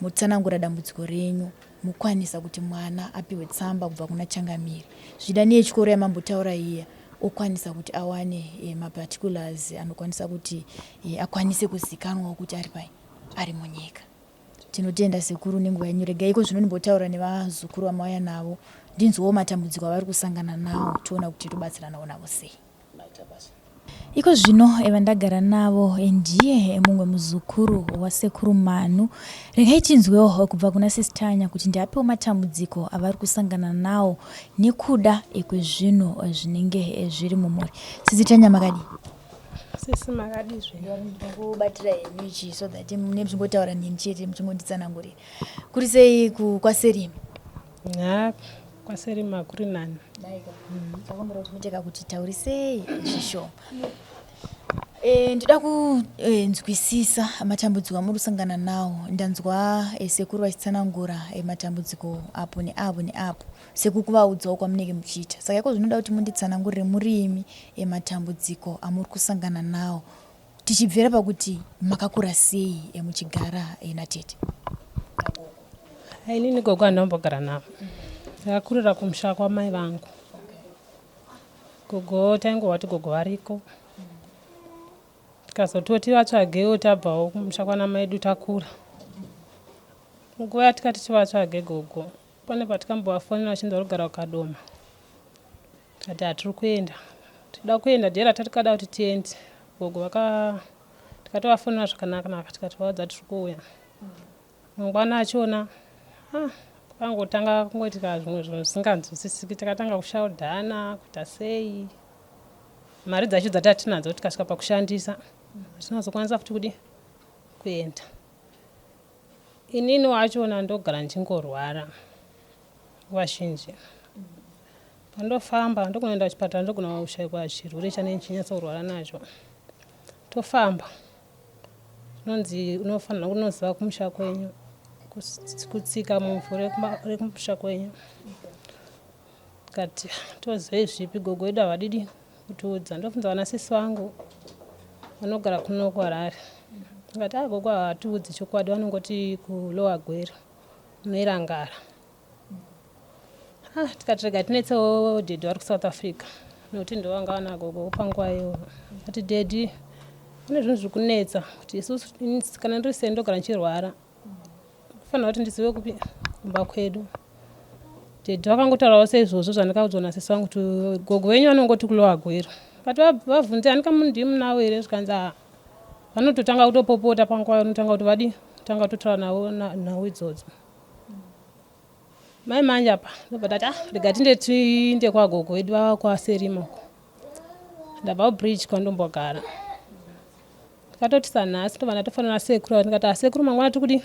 motsanangura dambudziko renyu mokwanisa kuti mwana apihwe tsamba kubva kuna changamire. Zvichida neyechikoro yamambotaura iya okwanisa kuti awane e, maparticulars anokwanisa kuti e, akwanise kuzikanwawo kuti ari pai ari munyika. Tinotenda sekuru nenguva yenyu. Regai iko zvino ndimbotaura nevazukuru vamauya navo ndinzwewo matambudziko avari kusangana nawo toona kuti tobatsiranawo navo sei. Maita basa. Iko zvino vandagara navo ndiye mumwe muzukuru wasekuru Manu. Regai tinzwewo kubva kuna Sis Tanya kuti ndeapiwo matambudziko avari kusangana nawo nekuda kwezvinhu zvinenge zviri mumhuri. Sisi Tanya makadii? Sisi makadii zvenyu? Ndinokubatira henyu ichi so that mune muchingotaura neni chete muchingonditsanangurira. Kuri sei kwaSerima? Haa kwaSerima kuri nani. Takumbira kuti muite kakuti taurisei zvishoma. E, ndoda kunzwisisa matambudziko amuri kusangana nawo. Ndanzwa e, sekuru vachitsanangura e, matambudziko apo neapo neapo sekukuvaudzawo kwamunenge muchiita. Saka iko zvinoda kuti munditsanangurire murimi e, matambudziko amuri kusangana nawo tichibvira pakuti makakura sei e, muchigara e, natete. Inini gogo handambogara navo. Ndakakurira kumusha kwamai vangu. Gogo taingova kuti gogo variko. Tikazototi vatsvagewo tabvawo kumusha kwana mai edu takura. Nguva yatikati tivatsvage gogo pane patikambovafonera vachinzi vari kugara kuKadoma. Tikati hatiri kuenda. Tida kuenda day ratatikada kuti tiende gogo vaka tikatovafonera zvakanaka naka tikati vaudza tiri kuuya. Mangwana achona ah, pakangotanga kungoitika zvimwe zvinhu zvisinganzwisisiki takatanga kushaudhana kuita sei mari dzacho dzatati tikasvika pakushandisa hatinazokwanisa futi kudi kuenda inini wachona ndogara ndichingorwara nguva zhinji pandofamba ndokunoenda kuchipatara ndogona kushaikwa chirwere chanenge ndichinyatsokurwara nacho tofamba Zvinonzi unofanira kunoziva kumusha kwenyu, kutsika muvhu rekumusha kwenyu. Tikati tozivei zvipi gogo vedu havadidi kutiudza. Ndobvunza vana sisi vangu vanogara kuno kuHarare. Ndikati ah gogo havatiudzi chokwadi vanongoti kuLower Gweru munoirangara. Ah, tikati rega tinetsewo dhedhi vari kusouth africa nekuti ndovanga vana gogo panguva iyoyo ati dhedhi kune zvinhu zviri kunetsa kuti isusu kana ndiri sei ndogara ndichirwara kufanira kuti ndizive kupi kumba kwedu dhedhi vakangotaurawo seizvozvo zvandikaudzwa nasisi vangu kuti gogo venyu vanongoti kulowa gwero kati vabvunze handika mundimunawo here zvikanzi haa vanototanga kutopopota panguva unotanga kuti vadi tanga kutotaura navo nhau idzodzo Mai manje apa ndobva ndati ah rega tinde tiinde kwagogo wedu vava kwaSerima uko. Ndabva kubridge kwandombogara. Ndikatoti sanhasi ndobva ndatofanana sekuru ava ndikati ah sekuru mangwana tiri kudii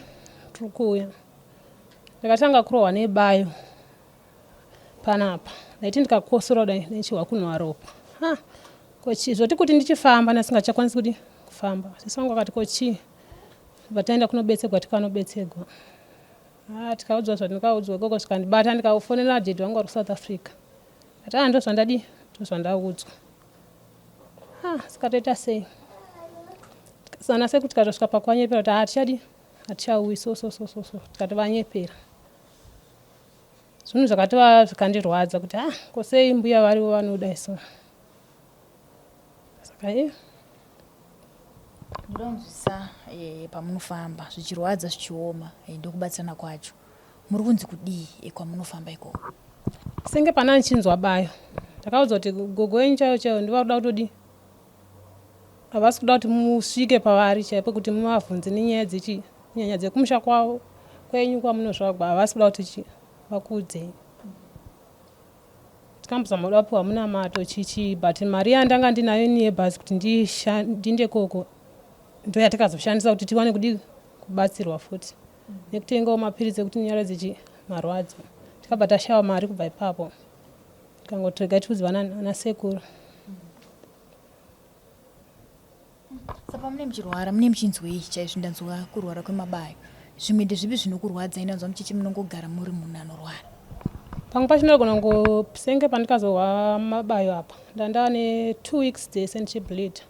tiri kuuya. Ndakatanga kurohwa nebayo panapa ndaiti ndikakosora kudai ndichihwa kunhuwa ropa. Ah ko chii zvoti kuti ndichifamba ndisingachakwanisi kudii kufamba. Sisi vangu vakati ko chii ndobva taenda kunobetsegwa tikanobetsegwa. Ah, tikaudzwa zvandikaudzwa ikoko zvikandibata ndikafonera dhedhi vangu vari kusouth africa ati ah ndozvandadii ndozvandaudzwa. Ah, saka toita sei? Sana sekuru tikatosvika pakuvanyepera kuti hatichadi hatichauyi so so so so so tikati vanyepera. Zvinhu zvakatova zvikandirwadza kuti ah ko sei mbuya varivo vanodai so. Saka eh Ndoda kunzwisisa eh, pamunofamba zvichirwadza zvichioma eh, ndokubatsirana kwacho muri kunzi kudii eh, kwamunofamba ikoko? Senge pana ndichinzwa bayo ndakaudzwa kuti gogo wenyu chaivo chaivo ndiva kuda kutodii havasi kuda kuti musvike pavari chaipo kuti muvavhunze nenyaya dzechi nyanya dzekumusha kwavo kwenyu kwamunozvagwa havasi kuda kuti chi vakuudzei tikambozama kuda kupiwa munamato chichi but mari yandanga ndinayo ini yebhazi kuti ndinde koko ndoyatikazoshandisa kuti tiwane kudii kubatsirwa futi nekutengawo mapiritsi ekuti ndinyaradze chi marwadzo tikabva tashaya mari kubva ipapo tikangoti regai tiudze vana anasekuru. Saka pamunenge muchirwara munenge muchinzwei chaizvo ndanzwa kurwara kwemabayo zvimwe ndezvipi zvinokurwadzai ndanzwa muchichi munongogara muri munhu anorwara. Pamwe pacho ndinogona kungosenge pandikazohwa mabayo apa ndandava ne two weeks dzese ndichibleeder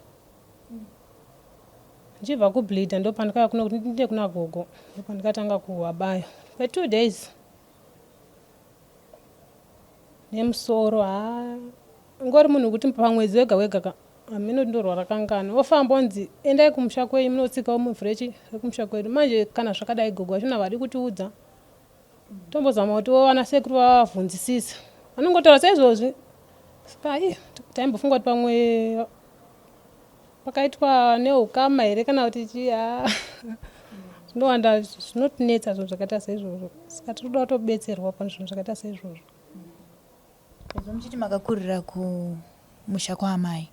Ndichibva kubleeder ndopandikauya kuno kuti ndinde kuna gogo ndopandikatanga kuhwa bayo kwe two days nemusoro haa ngori munhu wekuti pamwedzi wega wega ka hameno kuti ndorwara kangani ofamba onzi endai kumusha kwenyu munotsikawo muvhu rechi rekumusha kwedu manje kana zvakadai gogo vachona havadi kutiudza tombozama kuti vana sekuru vavavhunzisisa vanongotaura saizvozvi saka ii taimbofunga kuti pamwe Pakaitwa neukama here kana kuti chii haa zvinowanda zvinotinetsa zvinhu zvakaita seizvozvo saka tiri kuda kutobetserwa pane zvinhu zvakaita seizvozvo. Sezvo muchiti makakurira kumusha kwaamai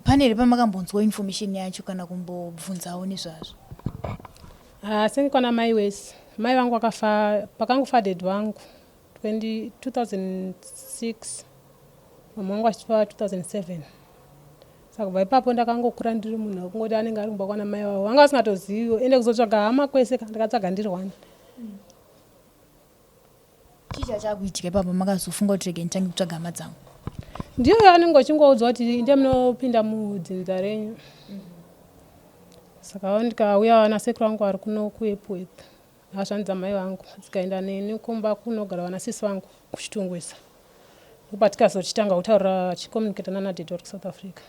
pane here pamakambonzwawo information yacho kana kumbobvunzawo nezvazvo? Haa senge kwana mai wesi mai vangu vakafa pakangofa dad vangu 20, 2006 mama vangu vachifa 2007 saka kubva ipapo ndakangokura ndiri munhu wekungoti anenge ari kumba kwana mai vavo vanga vasingatoziviwo ende kuzotsvaga hama kwese ka ndakatsvaga ndiri one. Chii chachakuitika ipapo makazofunga kuti rega nditange kutsvaga hama dzangu? Ndiyo yaanenge uchingoudzwa kuti inde munopinda mudzinza renyu. Saka ndikauya vana sekuru vangu vari kuno kuEpworth. Hazvanzi dzamai vangu dzikaenda neni kumba kunogara vana sisi vangu kuChitungwiza. Ndopatikazotanga kutaura tichicommunicata nana daddy vari kuSouth Africa.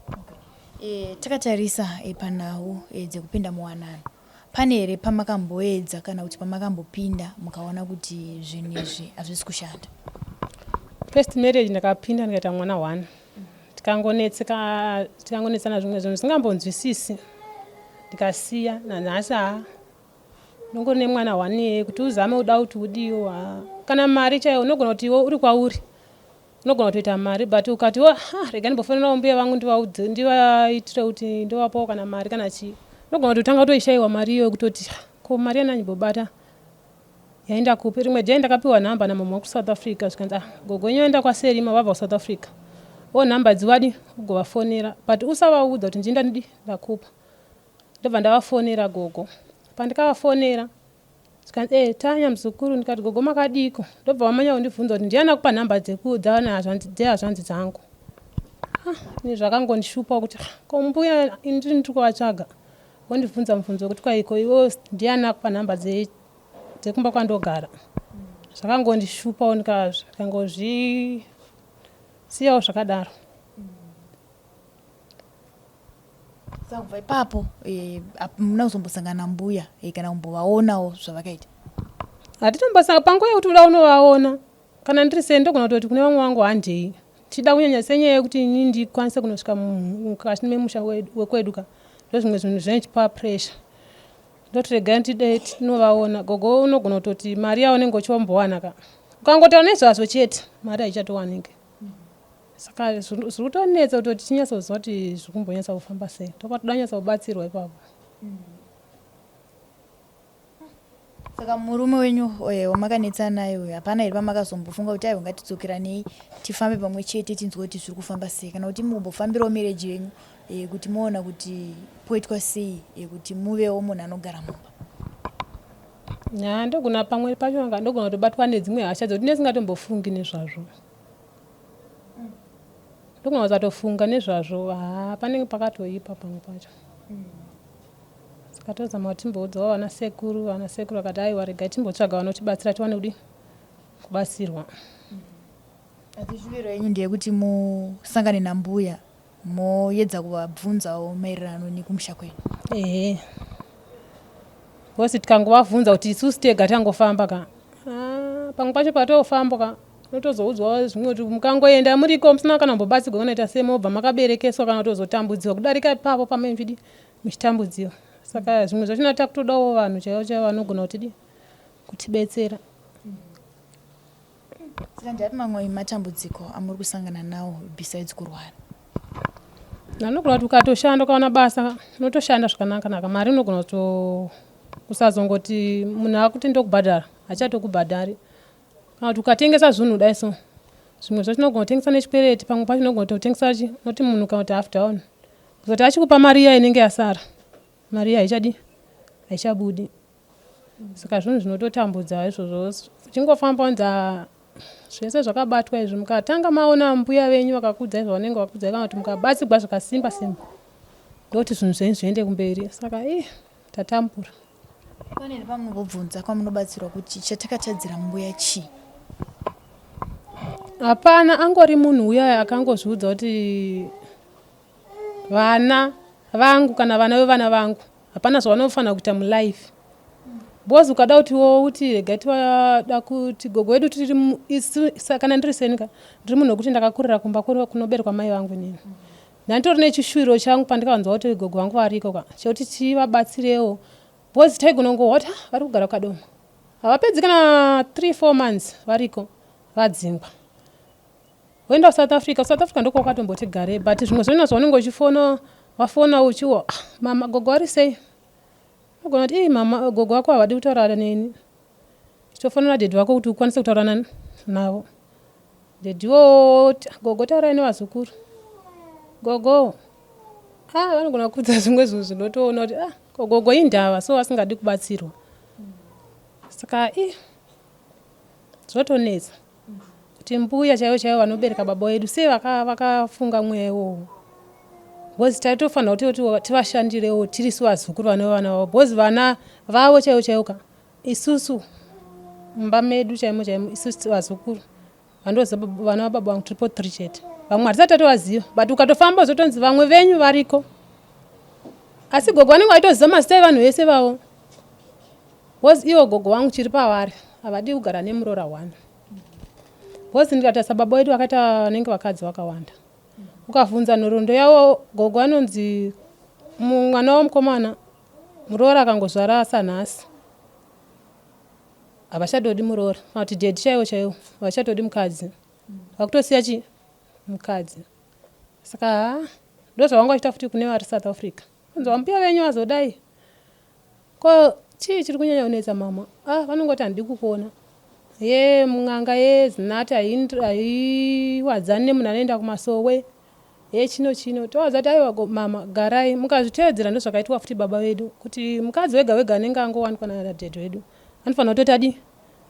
Okay. E, takatarisa e, panhau e, dzekupinda muwanano pane here pamakamboedza kana kuti pamakambopinda mukaona kuti zvinhu izvi hazvisi kushanda? First marriage ndakapinda ndikaita mwana one tikangonetseka tikangonetsana zvimwe zvinhu zvisingambonzwisisi ndikasiya nanhasi haa ndongori nemwana one iyeye kuti uzame uda kuti udiwo haa kana mari chaiyo unogona kuti iwe uri kwauri unogona kutoita mari but ukati wo ha rega ndimbofonerawo mbuya vangu ndivaudze ndivaitire kuti ndovapawo kana mari kana chii unogona kuti utanga kutoishaiwa mari iyoyo kutoti ko mari yananyimbobata Yaenda kupi? Rimwe day ndakapiwa number namama wekuSouth Africa zvikanzi ah gogo wenyu vaenda kwaSerima vabva kuSouth Africa. O number dziwadi ugovafonera but usavaudza kuti ndini ndandidi ndakupa. Ndobva ndavafonera gogo. Pandikavafonera zvikanzi eh Tanya muzukuru ndikati gogo makadiiko? Ndobva vamanya kundibvunza kuti ndiani akupa number dzeku dzehazvanzi dzehazvanzi dzangu. Ah ini zvakangondishupa kuti ah ko mbuya ini ndiri kuvatsvaga. Wondibvunza mubvunzo wekuti kwaiko iwewe ndiani akupa number dzekumba kwandogara. Zvakangondishupawo ndikangozvisiyawo zvakadaro. Saka kubva ipapo eh, hamuna kuzombosangana nambuya eh, kana kumbovaonawo zvavakaita? Hatitombosanga panguva yekuti uda unovaona kana ndiri sei ndogona kutoti kune vamwe vangu handei tichida kunyanya senyaya yekuti ini ndikwanise kunosvika mukati memusha wekwedu ka ndozvimwe zvinhu zvinochipa pressure ndoti regai ndide tinovaona gogo unogona kutoti mari yaunenge uchiombowana ka ukangotaura nezvazvo chete mari haichatowanike saka zviri kutonetsa kutoti tinyatsoziva kuti zviri kumbonyatsa kufamba sei topatoda kunyatsa kubatsirwa ipapo Saka murume wenyu eh, wamakanetsana naye uyu hapana here pamakazombofunga kuti aiwa ngatidzokeranei tifambe pamwe chete tinzwe kuti zviri kufamba sei kana kuti mukumbofambirawo marriage yenyu eh, kuti muona kuti poitwa sei eh, kuti muvewo munhu anogara mumba? Yaa ndogona pamwe pacho ndogona kutobatwa nedzimwe hasha dzekuti ndinenge ndisingatombofungi nezvazvo. Ndogona kusatofunga nezvazvo haa panenge pakatoipa pamwe pacho. Saka tozama kuti timboudzawo vana sekuru, vana sekuru vakati aiwa regai timbotsvaga vanotibatsira tiwane kudi kubatsirwa. Asi shuviro yenyu ndeyekuti musangane nambuya moyedza kuvabvunzawo maererano nekumusha kwenyu. Ehe. Because tikangovabvunza kuti isusu tega tangofamba ka. Ah, pamwe pacho patofamba ka unotozoudzwa zvimwe kuti mukangoenda muriko musina kana kumbobatsirwa kunoita sei mobva makaberekeswa kana kutozotambudziwa kudarika ipapo pamene muchidi muchitambudziwa. Saka zvimwe zvachona takutodawo vanhu chaivo chaivo vanogona kutidi kutibetsera. Saka ndeapi mamwe matambudziko amuri kusangana nawo besides kurwara? Anogona kuti ukatoshanda ukawana basa unotoshanda zvakanaka naka mari unogona kuto kusazongoti munhu akuti ndokubhadhara hachatokubhadhari kana kuti ukatengesa zvinhu dai so zvimwe zvacho unogona kutengesa nechikwereti pamwe pacho unogona kutotengesa chi unoti munhu kana kuti half down kuzoti achikupa mari iya inenge yasara mari iya haichadi haichabudi Saka zvinhu zvinototambudza izvozvo uchingofamba unzi ah, zvese zvakabatwa izvi mukatanga maona mbuya venyu vakakudzai zvavanenge vakudzai kana kuti mukabatsigwa zvakasimba simba ndokuti zvinhu zvenyu zviende kumberi saka i tatambura. Pane here pamunombobvunza kwamunobatsirwa kuti chatakatadzira mbuya chii? Hapana, angori munhu uya akangozviudza kuti vana vangu kana vana vevana vangu hapana zvavanofanira kuita mulife because ukada kuti wo uti rega tivada kuti gogo wedu tiri isu kana ndiri seni ka ndiri munhu wekuti ndakakurira kumba kunoberekwa mai vangu inini ndanditori nechishuwiro changu pandikavanzwa kuti gogo vangu variko ka chekuti tivabatsirewo because taigona kungohwa kuti ah, vari kugara kukadoma havapedzi kana 3 4 months variko vadzingwa Woenda kuSouth Africa, kuSouth Africa ndiko kwakatomboti garei but zvimwe zvona zvaunenge uchifona wafona uchiwo ah, mama gogo vari sei unogona kuti ii mama gogo vako havadi kutaura neni chitofonera dhedhi vako kuti ukwanise kutaura nani navo dhedhi wo gogo taurai nevazukuru gogo ah vanogona kuudza zvimwe zvinhu zvinotoona kuti ah gogo indava so vasingadi kubatsirwa saka i zvotonetsa kuti mbuya chaivo chaivo vanobereka baba vedu sei vakafunga mweya iwowo because taitofanira kuti tivashandirewo tirisu vazukuru vane vana vavo because vana vavo chaivo chaivo ka isusu mumba medu chaimo chaimo isusu vazukuru vandoziva vana vababa vangu tiripo three chete vamwe hatisati tatovaziva but ukatofamba uzotonzi vamwe venyu variko asi gogo vanenge vaitoziva mazita evanhu vese vavo Because ivo gogo vangu chiri pavari havadi kugara nemuroora one. Because ndikatarisa baba wedu vakaita vanenge vakadzi vakawanda. Ukavhunza nhoroondo yavo gogo anonzi mwana wamukomana muroora akangozvara sanhasi havachatodi muroora kana kuti dedi chaiwo chaiwo havachatodi mukadzi vakutosiya chi mukadzi saka haa ndozvavanga vachiita futi kune vari south africa kunzi vambuya venyu vazodai Ko chii chiri kunyanya kunetsa mama? Ah, vanongoti handidi kukuona. Ye mun'anga ye zinati haiwadzani nemunhu anoenda kumasowe. Ye chino chino. Tovaudza kuti aiwa mama garai. Mukazvitevedzera ndozvakaitwa futi baba vedu kuti mukadzi wega wega anenge angowanikwa nadaddy vedu anofanira kutoti adii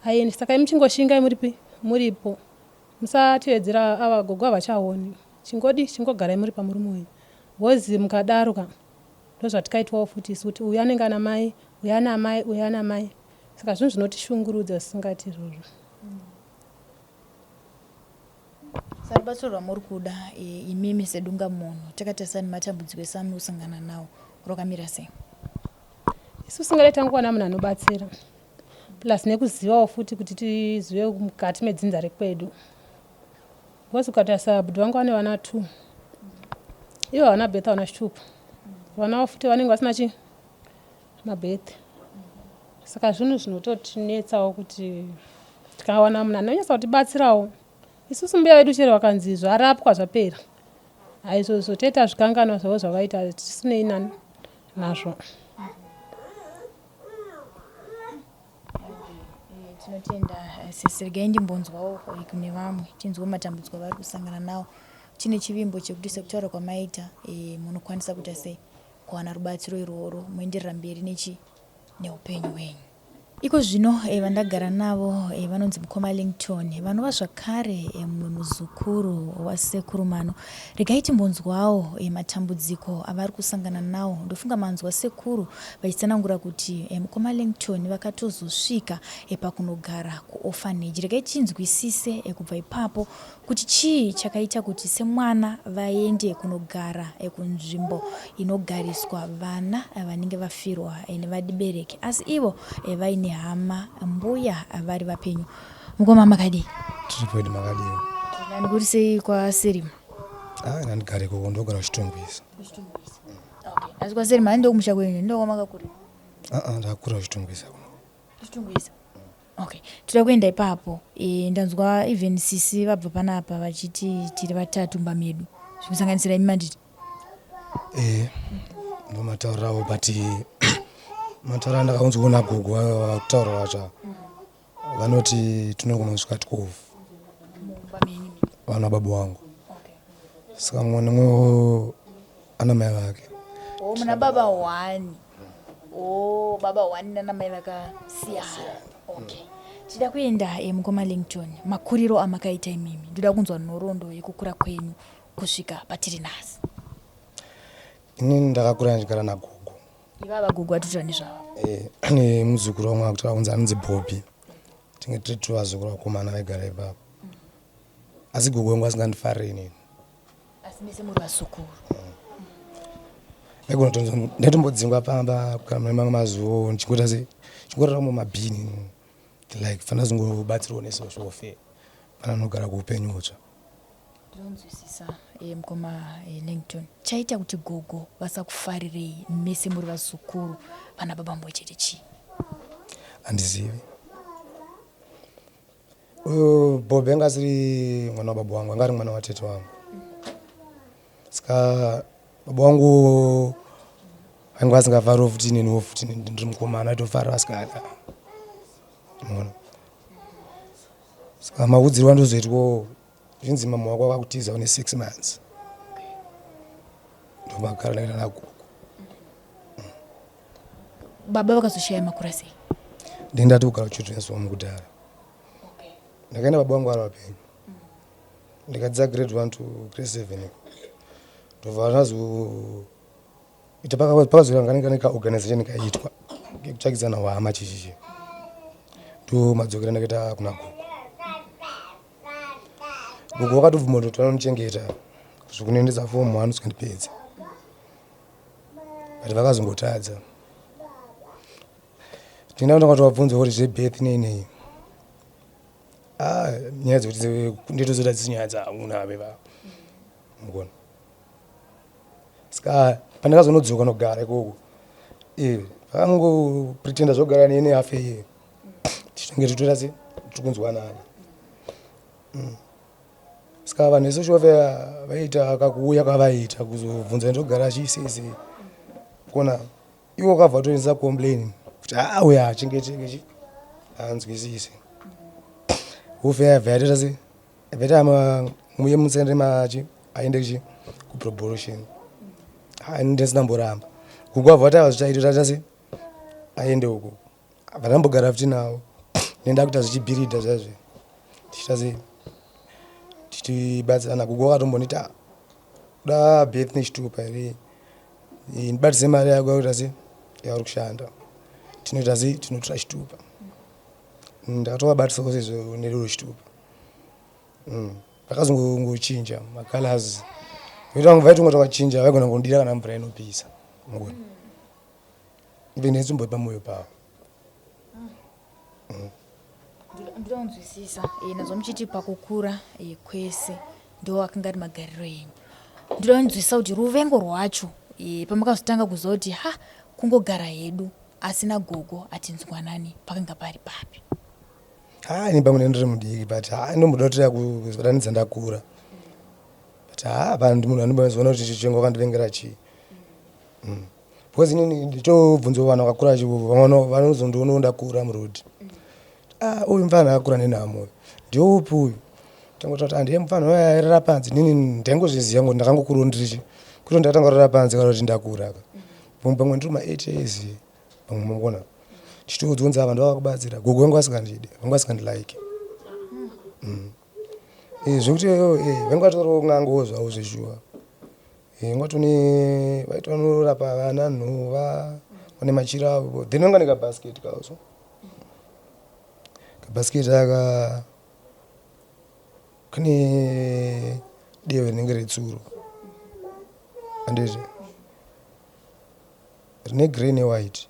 aende. Saka imi chingoshingai muripi muripo. Musatevedzera ava gogo havachaoni. Chingodi chingogarai muri pamurume wenyu. Because mukadaro ka Ndozvatikaitwawo futi isu kuti uyu anenge ana mai, uyu ana amai, uyu ana mai. Saka zvinhu zvinotishungurudza zvisingati izvozvo. Saka rubatsiro rwamuri kuda e, imimi sedungamunhu takatarisa nematambudziko ese amuri kusangana nawo rwakamira sei? Isu singadai tangowana munhu anobatsira plus nekuzivawo futi kuti tizive mukati medzinza rekwedu Because ukatarisa bhudhi vangu vane vana two ivo havana birth havana chitupa vana vavo futi vanenge vasina chi mabirth saka zvinhu zvinototinetsawo kuti tikawana munhu anonyatsa kutibatsirawo isusu mbuya vedu chero vakanzi zvarapwa zvapera haizvozvo toita zvikanganwa zvavo zvavaita tisinei nani nazvo. Tinotenda eh, sisi, regai ndimbonzwawo eh, kune vamwe tinzwe matambudziko avari kusangana nawo. Tine chivimbo chekuti sekutaura kwamaita eh, munokwanisa kuita sei kuwana rubatsiro irworwo moenderera mberi nechi neupenyu hwenyu. Iko zvino eh, vandagara navo eh, vanonzi mukoma Lington vanova zvakare eh, mumwe muzukuru wasekuru Mano. Regai timbonzwawo eh, matambudziko avari kusangana nawo. Ndofunga manzwa sekuru vachitsanangura kuti eh, mukoma Lington vakatozosvika eh, pakunogara kuorphanage. Regai tinzwisise eh, kubva ipapo kuti chii chakaita kuti semwana vaende kunogara kunzvimbo inogariswa vana vanenge vafirwa nevabereki asi ivo vaine hama mbuya vari vapenyu. Mukoma makadii? Tiri kwedu makadii? Nani kuri sei kwaSerima? Ah, ndandigare ikoko ndogara kuChitungwiza. Kuchitungwiza. Okay. Asi kwaSerima ndokumusha kwenyu ndokwamakakurira? Ah, ah, ndakakura kuChitungwiza kuno. Kuchitungwiza. Okay, toda kuenda ipapo. E, ndanzwa even sisi vabva panapa vachiti tiri vatatu mumba medu zvikusanganisira imi manditi. E, ndomataurirawo but mataura andakaunzwa nagogo vakutaura vacho vanoti tinogona kusvika 12 vana baba wangu saka mumwe nemumwe ana mai vake. Oh, muna baba one. Oh, baba one nana mai vakasiyana. Okay. Tida kuenda eh, mukoma Lington, makuriro amakaita imimi. Ndoda kunzwa nhoroondo yekukura kwenyu kusvika patiri nhasi. Inini ndakakura ndichigara nagogo. Ivava gogo atotaura nezvavo. Eh, nemuzukuru wangu akutaura kunzi anonzi Bobby. Tinge tiri two vazukuru vakomana vaigara ipapo. Asi gogo wangu asingandifariri inini. Asi mese muri vazukuru. Ndaigona kutonzi ndaitombodzingwa pamba kana mune mamwe mazuva ndichingoita se chingorara mumabhini like fanira zongobatsirwa nesocial welfare pana anogara kuupenyu hutsva. Ndinonzwisisa eh, mukoma eh, Langton. Chaita kuti gogo vasakufarirei mese muri vazukuru vana baba mumwe chete chii? Handizivi. Uyu Bobby anga asiri mwana wababa wangu, anga ari mwana watete wangu. Saka baba wangu vanga vasingafariwo futi neniwo futi ndiri mukomana aitofarira vasikana. Unoona? Saka maudzirwo andozoitwawo zvinzi mama wako akakutiza une 6 months. Ndomagara ndaita nagogo. Baba vakazoshaya makura sei? Ndini ndati kugara kuchildren's home kudhara. Ndakaenda baba vangu vari vapenyu. Ndikadzidza grade 1 to grade 7 iko. Ndobva ndazoita pakazoita kanenge kaorganization kaitwa kekutsvakidzana hwama chichichi. Ndo madzokera ndakaita kuna gogo. Gogo vakatobvuma kuti vanondichengeta kusvika kunoendesa form 1 kusvika ndipedze. But vakazongotadza. Ndina ndakatovabvunza kuti zvebirth nei nei. Ah, nyaya dzekuti nditozoita dzisi nyaya dzangu nave va. Mukuona. Saka pandakazonodzoka nogara ikoko. Eh, vakango pretenda zvogara neni half a year. Tichitonge tichitora se tiri kunzwanana. Saka vanhu vesocial welfare vaiita kakuuya kwavaiita kuzobvunza ndogara chii sei sei. Kuona iwo wakabva watoendesa complain kuti haa uyu haachengeteke chi haanzwisisi. Welfare yabva yatoita sei yabva yaita muye musende machi aende chi kupromotion. Haa ini ndisina kumboramba. Gogo vabva vati aiwa zvichaita taita sei aende uko. Abva ndambogara futi navo nenda kuita zvichibhiridha zviya zviya tichiita sei tichibatsirana gogo vakatombonditi ah kuda birth nechitupa here ndibatise mari yako yakuita sei yauri kushanda tinoita sei tinotora chitupa ndakatovabatisao sezvo nerero chitupa Vakazongochinja macolors vaitonga vakachinja vaigona kundira kana mvura inopisa mungoni even netsvimbo pamoyo pavo. Ndoda kunzwisisa eh, nazwa muchiti pakukura eh, kwese ndo akanga ari magariro enyu. Ndoda kunzwisisa kuti ruvengo rwacho eh, pamakazotanga kuziva kuti ha kungogara hedu asi nagogo hatinzwanani pakanga pari papi? Haa ini pamwe ndiri mudiki but haa ndomboda kuti kuzobatanidza ndakura but haa pa munhu anobvazoona kuti chichengo wakandivengera chii Because inini ndichobvunzwa vanhu vakakura vamwe vanozondionawo ndakura muroad. Ah uyu mfana akakura nenhamo uyu. Ndeupi uyu? Tangoti kuti handiye mfana uya airara panze. Inini ndaingozviziva ngoti ndakangokurawo ndiri chi. Kuti ndakatanga kurara panze kana kuti ndakura ka. Pamwe ndiri ma 8 years pamwe mangona. Ndichitoudzwa kunzi ava ndovakakubatsira. Gogo vangu vasingandide, vangu vasingandilike. Eh, zvekuti eh, vangu vatoriwo n'angawo zvavo zveshuwa. Eh, vanga vatone vaiti vanorapa vana nhova, vane machira avo. Then vanga nekabasket kavo so. Kabasket aka kane dehwe rinenge retsuro. Handiti? Rine grey newhite.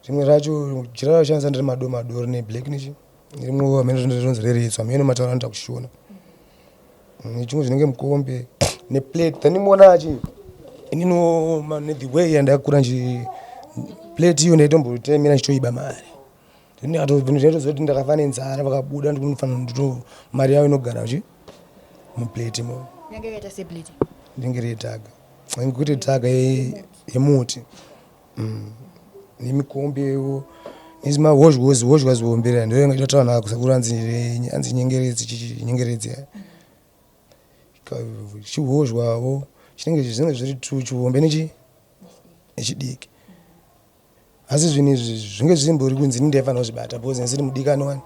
Rimwe racho jira racho ndere madomado rine black nechi rimwe hameno rinonzi reretswa hameno mataura anoita kushona. Nechimwe zvinenge mukombe neplate then muona achi ininiwo nethe way yandakakura nchi plate iyo ndaitombotemera ndichitoiba mari. Ndinotoziva kuti ndakafa nenzara vakabuda ndikunofanira ndito mari yavo inogara chi muplate imomo. Yange yakaita seplate. Ndinge retaga. Kwete taga yemuti. Nemikombewo nezimahozhwa zihozhwa zihombe riya ndoyanga ichitaura nako sekuru hanzi hanzi nyengeredzi chichi nyengeredzi ya. Chihozhwawo chinenge zvinenge zviri tu chihombe nechi nechidiki. Asi zvinhu izvi zvinge zvisimbori kunzi ini ndaifanira kuzvibata because ndisiri mudikani wani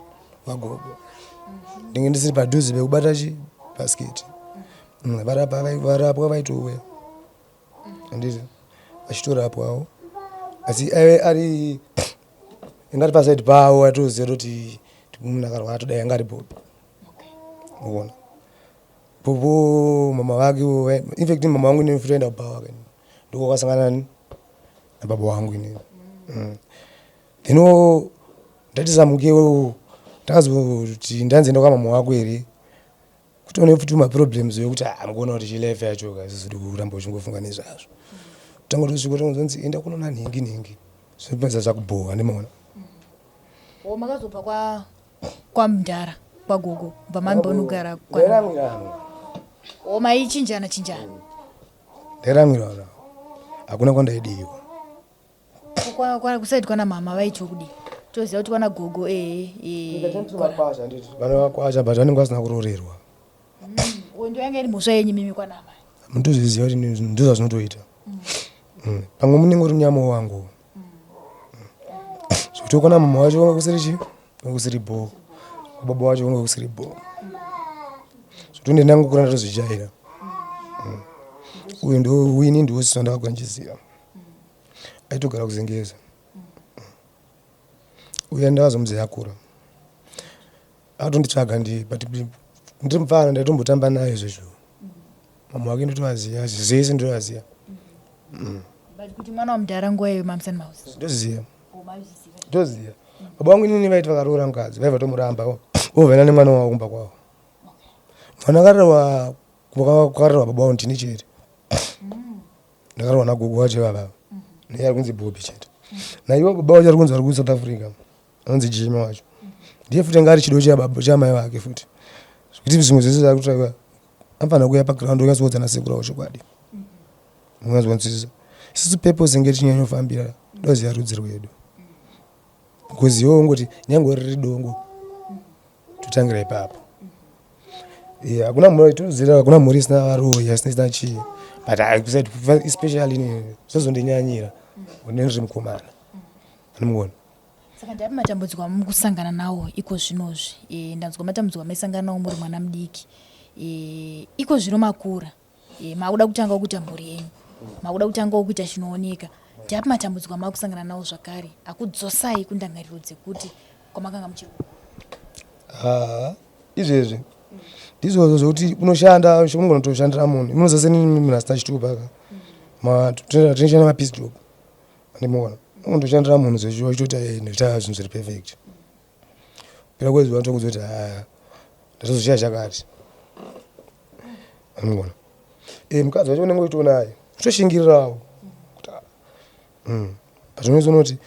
wagogo. Ndinge ndisiri padhuze pekubata chi basket. Varapa varapwa vaitouya. Handiti vachitorapwawo asi aive ari ingati pasaidi pavo atoziva kuti munhu akarwara todai anga ari bhobho. Unoona. Bhobho mama vake infact mama vangu inini futi vaenda kubhawa ka ndokwakasangana nababa vangu inini. Then ndati samukewo ndakazoti ndanzi enda kwamama wako here kutone futi maproblems ekuti ah mukuona kuti chilife yacho ka isizodi kuramba uchingofunga nezvazvo. Tanga tosvika tonzonzi enda kunoona nhingi nhingi zvopedza zvakubhowa ndimaona. O makazobva kwa kwamudhara kwagogo bva mambonogara kwa Ndairamwirana. O maichinjana chinjana. Ndairamwirana. Hakuna kwandaidiwa. Kwa kwa kusaidi kwana mama vaiti kudii? Toziva kuti kwana gogo eh eh. Vana vakwasha but vanenge vasina kuroorerwa. Mm, ndo yanga iri mhosva yenyu mimi kwana amai. Munotozviziva kuti ndizvo zvazvinotoita. Pamwe munenge uri munyama wangu. Zvekuti kwana mama wacho kwanga kusiri chii? Kwanga kusiri bho. Baba wacho kwanga kusiri bho. Zvekuti ndangokura ndatozvijaira. Uyu ndo wini ndiwo sisi wandakakura ndichiziva. Aitogara kuZengeza. Uye ndakazomuziva akura. Akatonditsvaga ndi but ndiri mupfana ndaitombotamba naye zvezvo. Mama wake ndotovaziva zvese ndotovaziva. But kuti mwana wamudhara nguva iyoyo mamusani mauziva. Ndoziva. Ndoziva. Baba vangu inini vaiti vakaroora mukadzi vaibva tomuramba vovhena nemwana wavo kumba kwavo. Mwana akarerwa kwakarerwa baba vangu ndini chete. Ndakarerwa nagogo wacho ivava. Ndiye ari kunzi Bobby chete. Naivo baba wacho ari kunzi vari kuSouth Africa. Anonzi Jimmy wacho. Ndiye futi anga ari chido chababa chamai vake futi. Zvekuti zvimwe zvese zvaari kutsvaka anofanira kuuya paground onyatsoudza nasekuru avo chokwadi. Unonyatsonzwisisa. Isusu purpose inge tichinyanyofambira ndoziva rudzi rwedu. Ngozi iwewe ungoti nyange riri dongo totangira ipapo. Yeah, hakuna mhuri toziva hakuna mhuri isina varoyi isina chii but I said especially ini zvozondinyanyira ndinenge ndiri mukomana anomuona. Saka ndeapi matambudziko amuri kusangana nawo iko zvinozvi? E, ndanzwa matambudziko amaisangana nawo muri mwana mudiki. E, iko zvino makura. E, makuda kutangawo kuita mhuri yenyu. Makuda kutangawo kuita chinooneka. Ndeapi matambudziko amakusangana nawo zvakare akudzosai kundangariro dzekuti kwamakanga muchiri kukura? Haa, izvezvi ndizvozvo zvekuti unoshanda unogona kutoshandira munhu inoza seni munhu asina chitupa ka tinoshanda mapiece job andimuona unotoshandira munhu zveshuwa uchitoti eh, ndoita zvinhu zviri perfect pera kwezuva ndotokuudza kuti haa ndatozoshaya chakati andimuona eh, mukadzi wacho unenge uchitonaye utoshingirirawo kuti ah, but unozoona kuti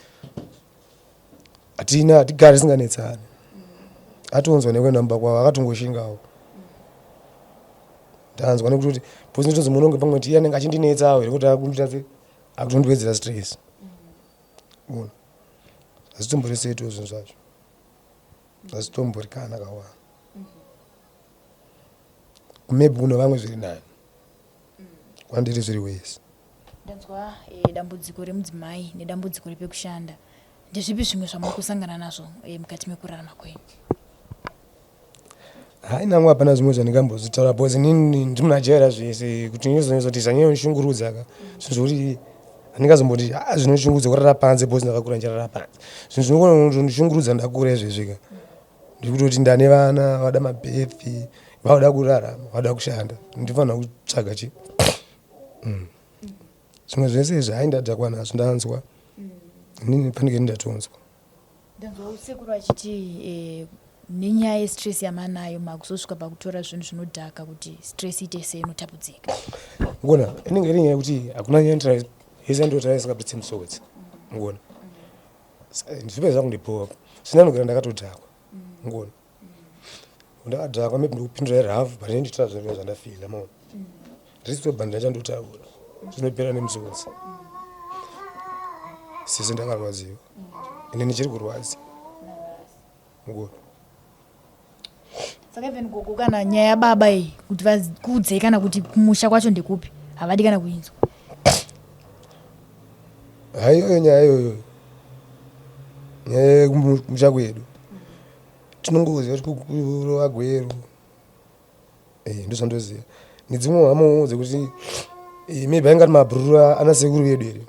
hatina hatigari tisinganetsani atonzwa nekuenda mumba kwavo akatongoshingawo ndanzwa nekuti kuti because nditozi munhu unge pamwe kuti iye anenge achindinetsawo here kuti akundiita se akutondiwedzera stress ona hazvitombori seto zvinhu zvacho hazvitombori kana kawana maybe kune vamwe zviri nani kwandiri zviri wese Ndanzwa dambudziko remudzimai nedambudziko repekushanda. Ndezvipi zvimwe zvamuri kusangana nazvo eh, mukati mekurarama kwenyu? Hai nangu hapana zvimwe zvandingambozvitaura because inini ndiri zvese kuti ndinozonyatsa zvanyanya kundishungurudza ka zvinhu zvekuti handingazomboti ah zvinoshungurudza kurara panze because ndakakura ndichirara panze zvinhu zvinogona kundishungurudza ndakura izvezvi ka ndikutoti ndane vana vada mabhefi vauda kurarama vauda kushanda ndifanira kutsvaga chi mm. Zvimwe zvese izvi hai ndadhakwa nazvo ndanzwa inini panike ndatonzwa. Ndanzwa sekuru vachiti eh, nenyaya yestress yamanayo makuzosvika pakutora zvinhu zvinodhaka kuti stress ite seinotapudzika. Ngona inenge iri nyaya yekuti hakuna nyaya yese ndotaura isingabuditse musodzi. Ngona ndizvipe zvakundibhowa zvinanogara ndakatodhakwa. Ngona ndakadhakwa maybe ndikupindura irough but ini ndichitaura zvinhu zvandafila maona ndisitobva ndachandotaura zvinopera nemusodzi sisi ndakarwadziwa ine ndichiri kurwadza mukuru saka even gogo kana nyaya yababa iyi kuti vakuudzei kana kuti kumusha kwacho ndekupi havadi kana kuinzwa haiyoyo nyaya iyoyo nyaya yekumusha kwedu tinongoziva kuti kurova gweru eh, ndozvandoziva nedzimwe hamawo dzekuti eh, maybe ainge ari mabhururu ana sekuru vedu here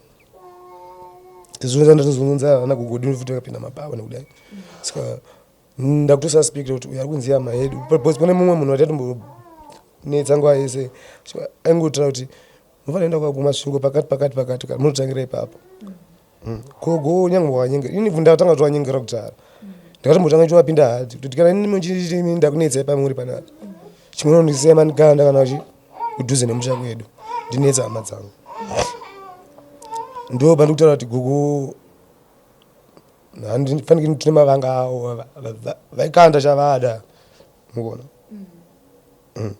tizvonzandatozonza ana gogodini futi vakapinda mabhawa nekudai saka ndakutosuspecta kuti uyu ari kunzi hama yedu because pane mumwe munhu watatombonetsa nguva yese aingotaura kuti munofanira kuenda kumasvingo pakati pakati pakati munotangira ipapo mm. Gogo nyange wakanyengera ini ndatanga kutowanyengera kudhara ndakatombotanga ndichivapinda hadi kuti kana ini muchini ndakunetsai pamuri panapa chimwe unondisiya mandikanda kana chi kudhuze nemusha kwedu ndinetsa hama dzangu ndo pandikutaura kuti gogo handifaniki tine mavanga avo vaikanda chavada mukuona mm.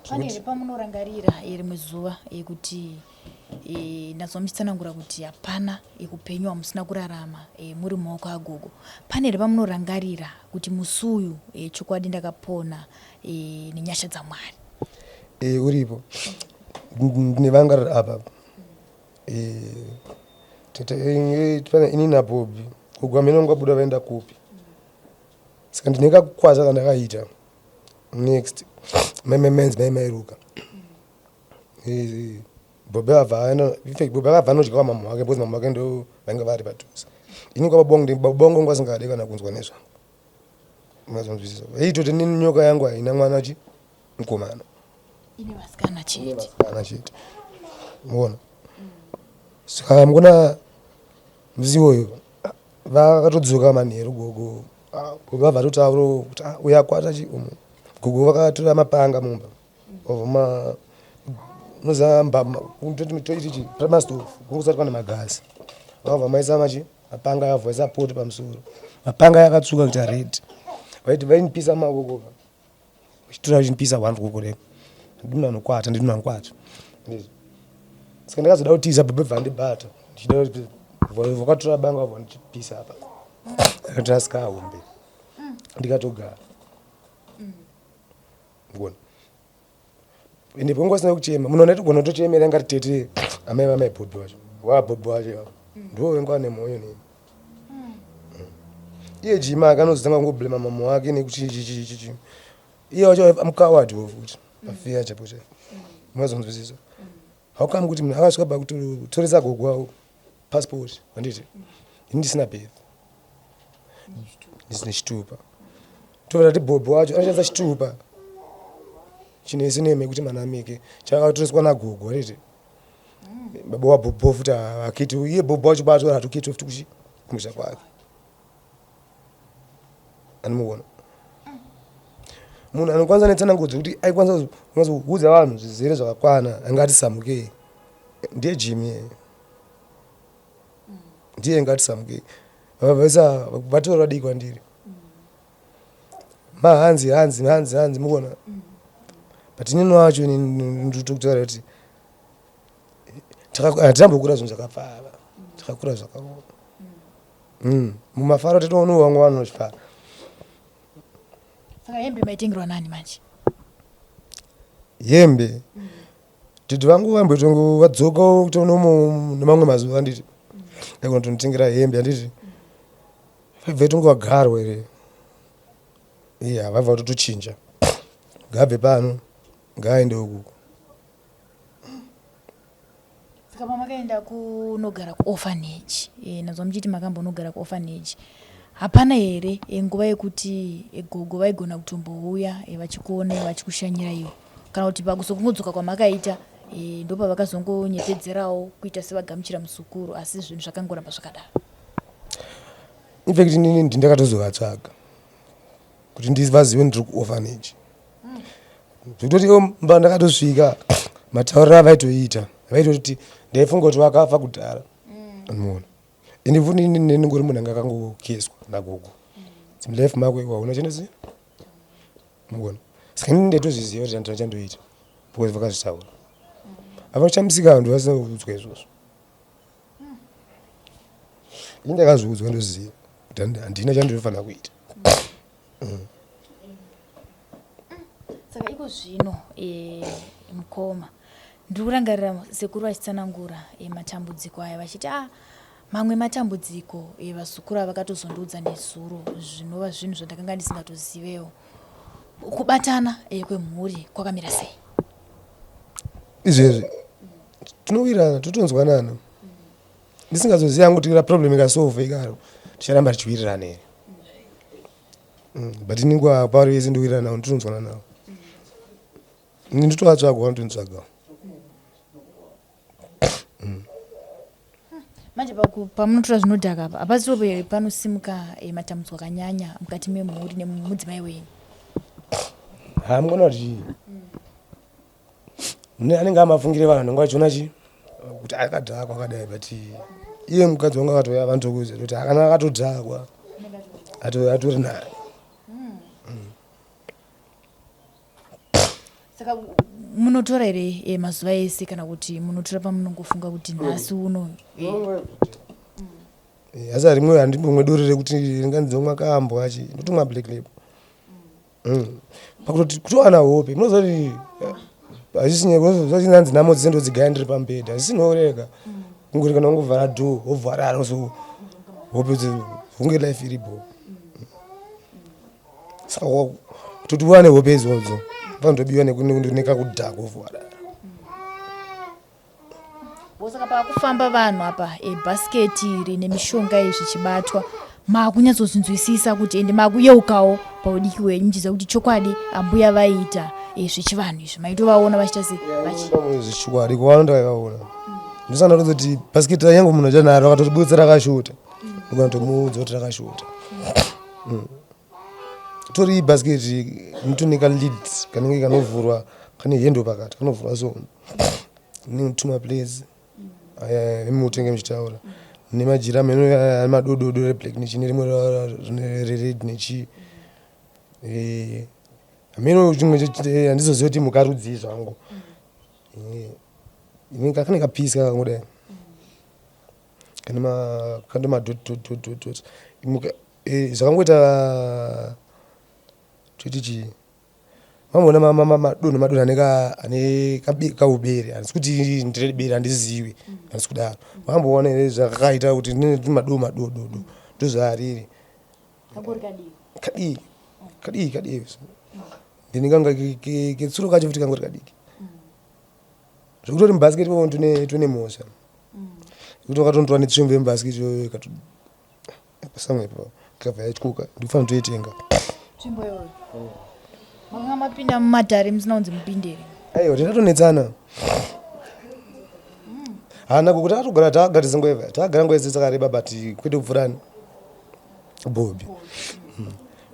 Pane here pamunorangarira rimwe zuva yekuti e, ndanzwa muchitsanangura kuti hapana upenyu hwamusina kurarama e, muri mumaoko agogo. Pane here pamunorangarira kuti musi uyu e, chokwadi ndakapona e, nenyasha dzaMwari? E, uripo ndine vanga riri apa e, tete pane ini naBobby gogo amene vangu vabuda vaenda kupi saka ndine kakukwata kandakaita next mai mai mairuka Bobby abva aenda infact Bobby akabva anodya kwamama wake because mama wake ndo vainge vari padhuze ini kwababongo babongo ngo asingade kana kunzwa nezvangu mazonzwisisa vaitoti inini nyoka yangu haina mwana chi mukomana ine vasikana chete vasikana chete muona saka mukona musi iwoyo Vakatodzoka manheru gogo gogo vabva vatotaura kuti ah, uyo akwata chi umu gogo vakatora mapanga mumba vavoma unoziva toiti chi pramastove kunge kusati kwane magasi vakabva maisa machi mapanga yavha vaisa poto pamusoro mapanga yakatsvuka kuita red vaiti vainipisa maoko Vachitora vachinipisa one ruoko rega. Ndini anokwata, ndini anokwata. Saka ndakazoda kutiza baba vandibata. Ndichida kuti vakatora banga vandipisa apa. Ndakati hombe. Ndikatogara. Ngona. Ende panguva isina kuchema, munhu anotogona kutochemera ingati tete amai vamai Bobby wacho. Wa Bobby wacho ipapo. Ndiwo wenguva nemwoyo neni. Iye Jima akanozotanga kungoblema mama wake nekuti chi chi chi chi. Iye wacho mukawadi wo futi. Pafeya chapo chapo. Mazonzwisisa. How come kuti munhu akasvika pakutoresa gogo wavo passport handiti? Ini ndisina birth. Ndisina chitupa. Tobva tati Bobby wacho anoshandisa chitupa chine sineme yekuti manamike chakatoreswa nagogo handiti? Baba waBhobho futi akiti iye Bhobho wacho batora hatukiti futi kuchi kumusha kwake. Anomuona. Munhu anokwanisa netsanangudzo dzekuti aikwanisa kuudza vanhu zvizere zvakakwana angati samukei. Ndiye Jimmy. Ndiye ngati samukei. Vavesa vatora vadiki kwandiri. Mahanzi hanzi hanzi hanzi mukuona. But inini wacho ndikutaura kuti hatambokura zvinhu zvakapfava takakura zvakaoma mm. mumafaro tatoona vamwe vanhu vachifara saka hembe maitengerwa nani manje hembe tete vangu vamboitongo vadzoka kutonomo nemamwe mazuva anditi mm. Ndaigona kutonditengera hembe handiti vaibva itonge wagarwa here iya vaibva vatotochinja ngabve pano ngaaende ukuku Saka pamakaenda kunogara kuorphanage e, nanzwa muchiti makambonogara kuorphanage hapana here e, nguva yekuti e, gogo vaigona kutombouya e, vachikuonai vachikushanyiraiwo kana kuti pakuzokungodzoka kwamakaita e, ndopavakazongonyepedzerawo kuita sevagamuchira muzukuru asi zvinhu zvakangoramba zvakadaro? Infact inini ndindakatozovatsvaga kuti ndivazive ndiri kuorphanage zvekutoti ivo mba ndakatosvika matauriro avaitoita vaitoti ndaifunga kuti vakafa kudhara anoona ende futi ini ndinongori munhu anga akangokeswa nagogo life mako iwo hauna chendezi muona saka ini ndaitozviziva kuti handina chandoita because vakazvitaura havachamisika vanhu vasina kuudzwa izvozvo ini ndakazviudzwa ndoziva kuti handina chandinofanira kuita Saka iko zvino e, mukoma ndiri kurangarira sekuru vachitsanangura e, matambudziko aya vachiti a ah, mamwe matambudziko e, vazukuru ava vakatozondiudza nezuro zvinova zvinhu zvandakanga ndisingatozivewo. Kubatana e, kwemhuri kwakamira sei? Izvezvi tinowirirana totonzwanana ndisingazozivi hangu kuti problem ikasolve ikaro ticharamba tichiwirirana here but ini nguva pavari vese ndowirirana navo nditonzwana navo ini nditovatsvaga vanotonitsvagawo Manje pamunotora zvinodhaka apa hapasipo panosimuka eh, matambudziko akanyanya mukati memhuri nemudzimai wenyu? Ha munoona kuti mune anenge amafungire vanhu vanenge vachiona chi kuti akadhakwa akadai but iye mukadzi wangu akatouya vanotokuudza kuti akana akatodhakwa atori naye. Saka munotora here eh, mazuva ese kana kuti munotora pamunongofunga kuti nhasi uno eh, Eh, asi harimwe handimbomwe doro rekuti ringanzomwa kambwa chi ndotomwa black label pakutoti kutowana hope munoziva kuti hazvisinyanzi nhamo dzese ndodzigaya ndiri pamubhedha hazvisinyoreka kungori kana ungovhara door wovharara so hope hunge life iripo saka kutoti uwane hope idzodzo panotobiwa nekakudhaka wovharara. Saka pakufamba vanhu apa e, bhasiketi rine mishonga iyi zvichibatwa makunyatsozvinzwisisa kuti ende makuyeukawo paudiki hwenyu muchiziva kuti chokwadi ambuya vaiita e, zvechivanhu izvi maitovaona vachiita se zvechikwadi kuvaona ndakavaona ndosana tozoti bhasiketi ranyange munhu achanaro akatotibudisa rakashota ndokanotomuudza kuti rakashota tori bhasiketi mutonika lid kanenge kanovhurwa kane hendo pakati kanovhurwa so netuma plates aya emutenge muchitaura nemajira meno aya madododo reblack nechi nerimwe rered nechi eh, hameno chimwe handizoziva kuti mhuka rudzii zvangu eh, kane kapisi kakangodai kane kane madotdotdotdot eh, zvakangoita toti chii Mamboona madonho madonho ane ane kaubere handisi kuti ndire bere handizivi handisi kudaro mamboona here zvakaita kuti madoo madododo ndozvaariri kadii kadii kadii then kanga ketsuro kacho futi kangori kadiki zvekutori mubhasiketi imomo tune mhosva zvekuti wakatonditora netsvimbo yemubhasiketi iyoyo Pasamwe ipapo ikabva yatyoka ndikufanira kutoitenga. Tsvimbo iyoyo. Makanga mapinda mumatare musina kunzi mupinde here? Aiwa takatonetsana. Hana kukuti takatogara takagara tese nguva iva takagara nguva yese takareba but kwete kupfurani bhobhi.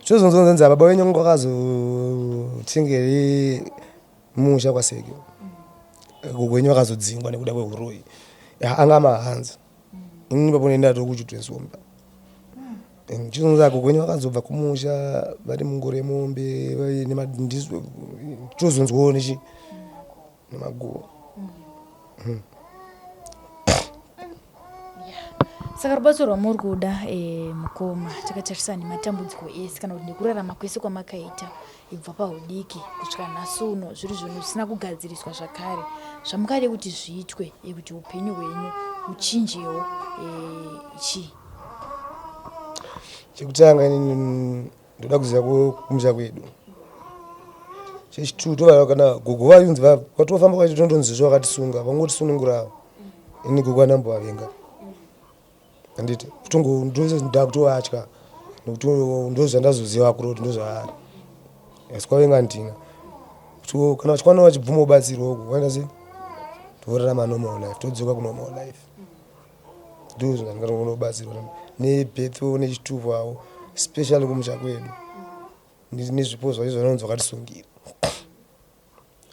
Chozonzonzonzi baba wenyu wangu wakazotengere musha kwaSeke. Gogo wenyu vakazodzingwa nekuda kwehuroyi. Anga mahanzi. Ini ipapo ndenda tokuchitwesomba. Chizonzi gogo wenyu vakazobva kumusha vari mungoro yemombe vaine madindizo chozonzwawo nechi nemaguva. Saka rubatsiro rwamuri kuda eh, mukoma takatarisa nematambudziko ese kana kuti nekurarama kwese kwamakaita kubva pahudiki kusvika nhasi uno zviri zvinhu zvisina kugadziriswa zvakare zvamungade kuti zviitwe kuti upenyu hwenyu muchinjewo eh, chii? Chekutanga inini ndoda kuziva kumusha kwedu. Chechitwo tova kana gogo vayunzi kwatofamba kwacho tondonzi zvo vakatisunga vangotisunungurawo. Ini gogo andambovavenga. Handiti kutongo ndakutovatya nekuti ndozvandazoziva kuro kuti ndozvaari. Asi kwavenga handina. Kuti kana vachikwana vachibvuma kubatsirwa uko vaenda sei? Torarama normal life todzoka kunormal life. Ndozvandinobatsirwa nebirth nechitupo avo especially kumusha kwedu nezvipo zvacho zvanonzi vakatisungira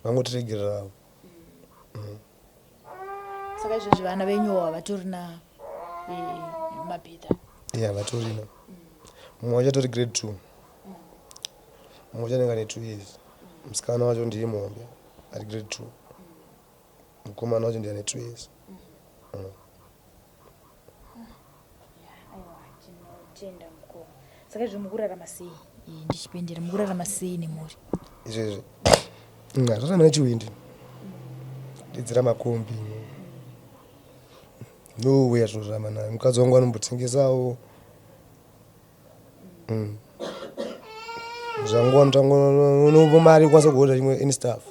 vangotiregererawo. Saka izvozvi vana venyuwo havatorina eh, mabhedha? Yeah, havatorina. Mumwe wacho atori grade 2, mumwe wacho anenge ane 2 years. Musikana wacho ndiye muhombe ari grade 2, mukomana wacho ndiye ane 2 years. Aiwa, tinotenda mukoma. Saka izvo mukurarama sei? Eh, ndichipendera mukurarama sei nemhuri? Izvezvi ngararama nechihwindi, dedzera makombi, no way atinorarama nayo. Mukadzi wangu anombotengesawo zvangu anotango mari kwanisa kuhodha chimwe any stuff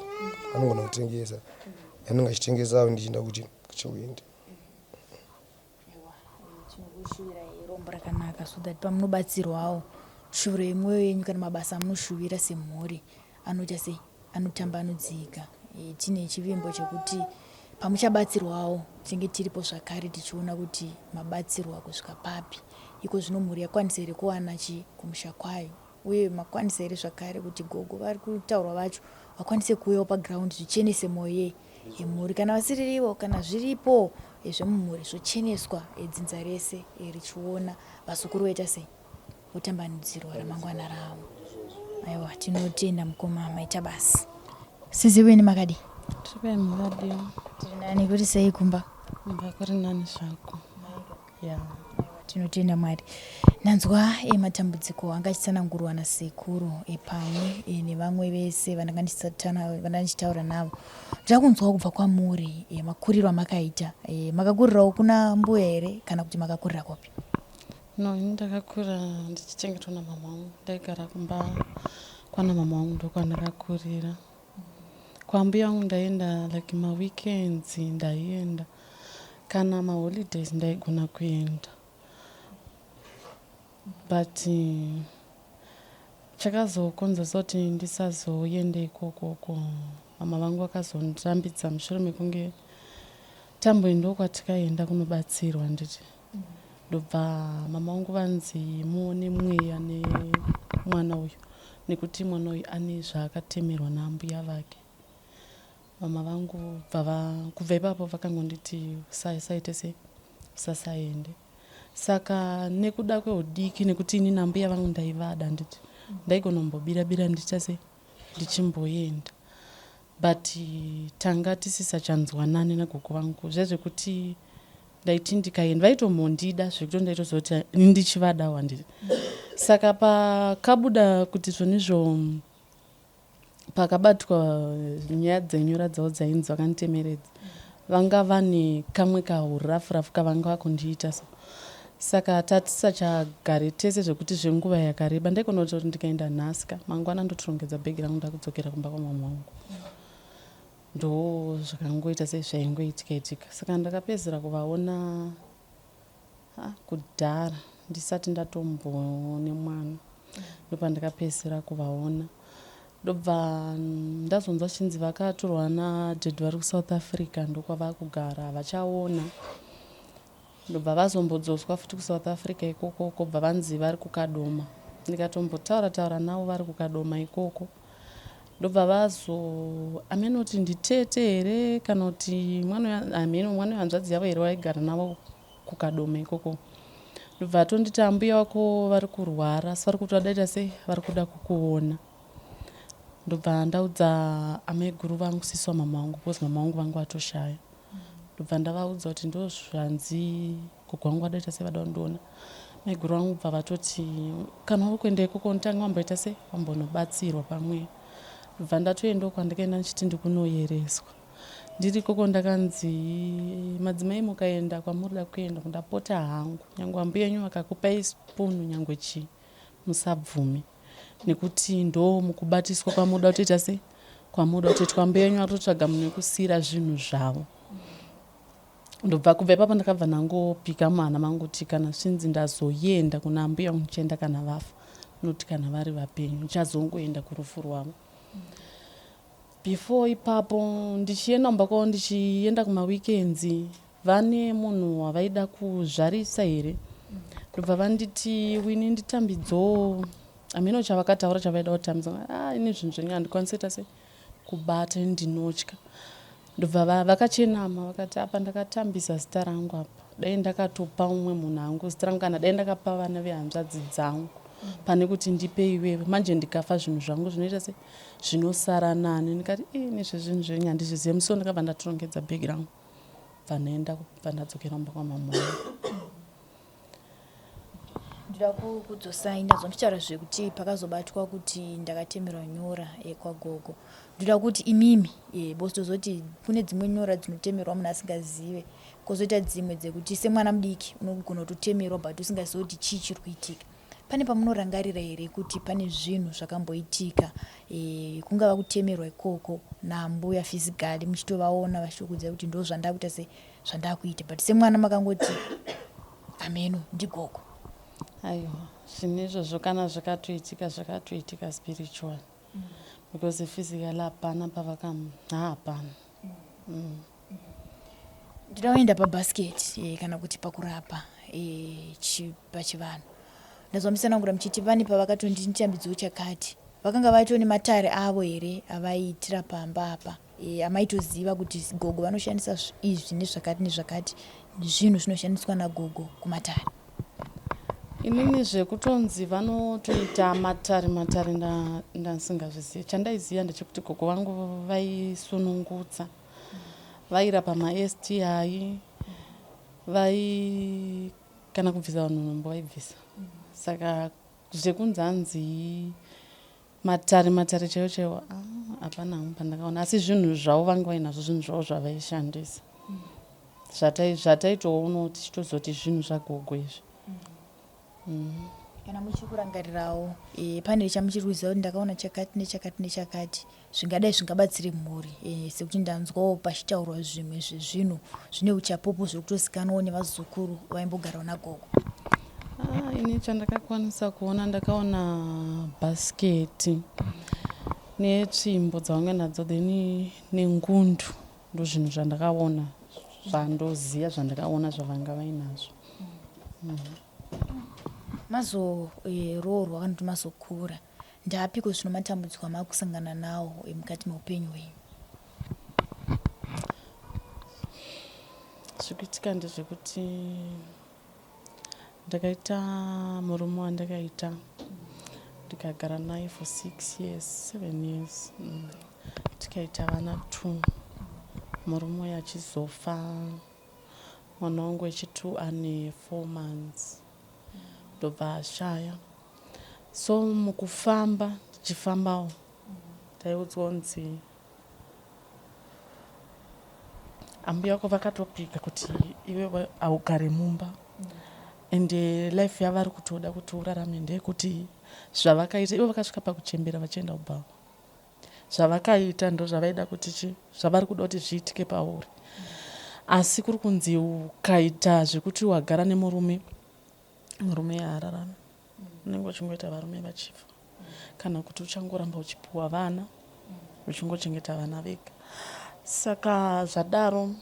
anogona kutengesa, anenge achitengesawo ndichienda kuti kuchihwindi. Aiwa, tinokushuvirai rombo rakanaka so that pamunobatsirwawo shuviro yemwoyo yenyu kana mabasa amunoshuvira semhuri anoita sei anotambanudzika. E, tine chivimbo chekuti pamuchabatsirwawo tinenge tiripo zvakare tichiona kuti mabatsirwa kusvika papi. Iko zvino mhuri yakwanisa here kuwana chi kumusha kwayo uye makwanisa here zvakare kuti gogo vari kutaurwa vacho vakwanise kuuyawo paground zvichenese mwoyo yei yemhuri kana vasiririvo kana zviripo zvemumhuri zvocheneswa dzinza rese richiona vazukuru voita sei votambanudzirwa ramangwana ravo. Aiwa, tinotenda mukoma, maita basa. Sisi weni makadii? Tiri makadii? Tiri nani, kuri sei kumba? Kumba kuri nani zvako. Yeah. Tinotenda Mwari. Ndanzwa matambudziko anga achitsanangurwa nasekuru pamwe nevamwe vese vandanga ndichitaura navo. Ndinoda kunzwawo kubva kwamuri makuriro amakaita. Makakurirawo kuna mbuya here kana kuti makakurira kupi? No, ini ndakakura ndichichengetwa namama wangu. Ndaigara kumba kwana mama wangu, ndokwandakakurira. Kwambuya wangu ndaienda like maweekends ndaienda, kana maholidays ndaigona kuenda, but chakazokonzeresa kuti ndisazoende ikokoko, mama vangu vakazondirambidza mushure mekunge tamboendawo kwatikaenda kunobatsirwa, handiti? Ndobva mama vangu vanzi muone mweya nemwana uyu nekuti mwana uyu ane zvaakatemerwa naambuya vake. Mama vangu bva kubva ipapo vakangonditi usaite sei, usasaende. Saka nekuda kweudiki nekuti ini nambuya vangu ndaivada, handiti? Ndaigona kumbobira bira ndichiita sei, ndichimboenda, but tanga tisisachanzwanani nagogo vangu zvezvekuti ndaiti ndikaenda vaitombondida zvekuti ndaitoziva kuti ini ndichivadawo, handiti? Saka pakabuda kuti zvonizvo pakabatwa nyaya dzenyora dzavo dzainzi vakanditemeredza, vanga vane kamwe kahurafurafu kavanga vakundiita so. Saka tatisachagare tese zvekuti zvenguva yakareba. Ndaigona kutoti ndikaenda nhasi ka, mangwana ndotorongedza bhegi rangu ndakudzokera kumba kwamama wangu. Ndo zvakangoita sezvaingoitika itika. Saka ndakapedzisira kuvaona kudhara ndisati ndatomboone mwana, ndopandakapedzisira kuvaona. Ndobva ndazonzwa chinzi vakatorwa nadhedhi vari kuSouth Africa, ndokwavakugara, havachaona. Ndobva vazombodzoswa futi kuSouth Africa ikoko, kobva vanzi vari kuKadoma. Ndikatombotaura taura navo vari kuKadoma ikoko, ndobva vazo hameno kuti nditete here kana kuti mwana hameno mwana wehanzvadzi yavo here waigara navo kuKadoma ikoko. Ndobva atonditi ambuya wako vari kurwara asi vari kuti vadaita sei, vari kuda kukuona. Ndobva ndaudza amaiguru vangu, sisi wamama vangu, because mama vangu vanga vatoshaya. Ndobva ndavaudza kuti ndozvanzi gogo vangu vadaita sei, vada kundiona. Maiguru vangu bva vatoti kana uri kuenda ikoko unotanga wamboita sei, wambonobatsirwa pamwe. Ndobva ndatoendawo kwandikaenda ndichiti ndikunoyereswa. Ndiri ikoko ndakanzi madzimai mukaenda kwamurida kuenda ndapota hangu nyangwe ambuya yenyu vakakupai spoon nyangwe chii musabvume nekuti ndo mukubatiswa kwamuda kutoita sei kwamuda kutoitwa ambuya yenyu atotsvaga munhu wekusiira zvinhu zvavo. Ndobva kubva ipapo ndakabva ndangopika muhana mangu kuti kana zvinzi ndazoenda kuna ambuya vangu ndichaenda kana vafa not kana vari vapenyu ndichazongoenda kurufu rwavo. Before ipapo ndichienda kumba kwavo ndichienda kumaweekends vane munhu wavaida kuzvarisa here ndobva vanditi wini nditambidzowo hameno chavakataura chavaida kutambidza ah ini zvinhu zvenyu handikwanisi kuita sei kubata ini ndinotya ndobva vakachenama vakati apa ndakatambisa zita rangu apa dai ndakatopa umwe munhu hangu zita rangu kana dai ndakapa vana vehanzvadzi dzangu pane kuti ndipe iwewe manje ndikafa zvinhu zvangu zvinoita se zvinosara nani ndikati i nezvezvinhu zvenyu handizvizive musi ndakabva ndatorongedza bhegi rangu bva ndaenda bva ndadzokera kumba kwamama wangu Ndoda kukudzosai ndazwa muchitaura zvekuti pakazobatwa kuti ndakatemerwa nyora yekwagogo. Ndoda kuti imimi eh, boss tozoti kune dzimwe nyora dzinotemerwa munhu asingazive kozoita dzimwe dzekuti semwana mudiki unogona kutotemerwa but usingazive kuti chii chiri kuitika. Pane pamunorangarira here kuti pane zvinhu zvakamboitika e, kungava kutemerwa ikoko naambuya physically muchitovaona vachitokuudzai kuti ndozvandakuita se zvandakuita but semwana makangoti ameno ndigogo aiwa zvinhu izvozvo kana zvakatoitika zvakatoitika spiritual because physical hapana pavakam hapana mm. Ndoda kuenda pabasket eh, kana kuti pakurapa eh, pachivanhu ndazwa musanangura muchiti vane pavakatondinditambidziwo chakati vakanga vaito nematare avo here avaiitira pamba apa e, amaitoziva kuti gogo vanoshandisa izvi nezvakati nezvakati zvinhu zvinoshandiswa nagogo kumatare. Inini zvekutonzi vanotoita matare matare ndandisingazvizive. Chandaiziva ndechekuti gogo vangu vaisunungutsa, vairapa maSTI, vai kana kubvisa vanhu nhumbu vaibvisa. Saka zvekunzi hanzi Matare matare chaiwo chaiwo ah, hapana hangu pandakaona asi zvinhu zvavo vanga vainazvo zvinhu zvavo zvavaishandisa zvataitoonawo tichitozoti zvinhu zvagogo izvi mm. Kana muchiri kurangarirawo e, pane chamuchiri kuziva kuti ndakaona chakati nechakati nechakati zvingadai zvingabatsire mhuri e, sekuti ndanzwawo pachitaurwa zvimwe zvezvinhu zvine uchapupu zviri kutozikanwawo nevazukuru vaimbogarawo nagogo. Ah, ini chandakakwanisa kuona ndakaona bhasiketi netsvimbo dzavanga nadzo then nengundu ndozvinhu zvandakaona zvandoziva zvandakaona zvavanga vainazvo mm. Mazoroorwa kana kuti mazokura Ndeapiko zvino matambudziko amakusangana nawo mukati meupenyu hwenyu? Zvikuitika ndezvekuti ndakaita murume wandakaita ndikagara naye for six years seven years mm. Tikaita vana two murume uyo achizofa mwana wangu wechitwo ane four months ndobva ashaya So mukufamba tichifambawo taiudzwa kunzi ambuya vako vakatopika kuti iwewe haugare mumba and life yavari kutoda kuti urarame ndeyekuti zvavakaita ivo vakasvika pakuchembera vachienda kubhawa zvavakaita ndozvavaida kuti chi zvavari kuda kuti zviitike pauri asi kuri kunzi ukaita zvekuti wagara nemurume murume haararame unenge uchingoita varume vachifa kana kuti uchangoramba uchipiwa vana uchingochengeta vana vega saka zvadaro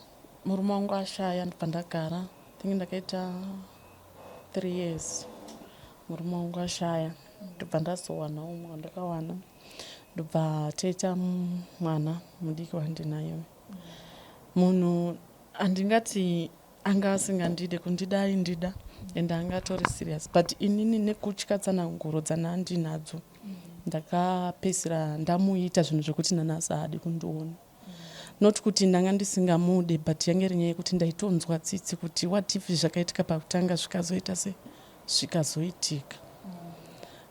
murume wangu ashaya ndibva ndagara think ndakaita three years murume wangu ashaya ndobva ndazowana umwe wandakawana ndobva toita mwana mudiki wandinaye munhu handingati Anga asingandide kundida aindida and anga atori serious but inini nekutya tsananguro dzanandinadzo ndakapedzisira ndamuita zvinhu zvekuti nanhasi haadi kundiona not kuti ndanga ndisingamude but yange iri nyaya yekuti ndaitonzwa tsitsi kuti what if zvakaitika pakutanga zvikazoita se zvikazoitika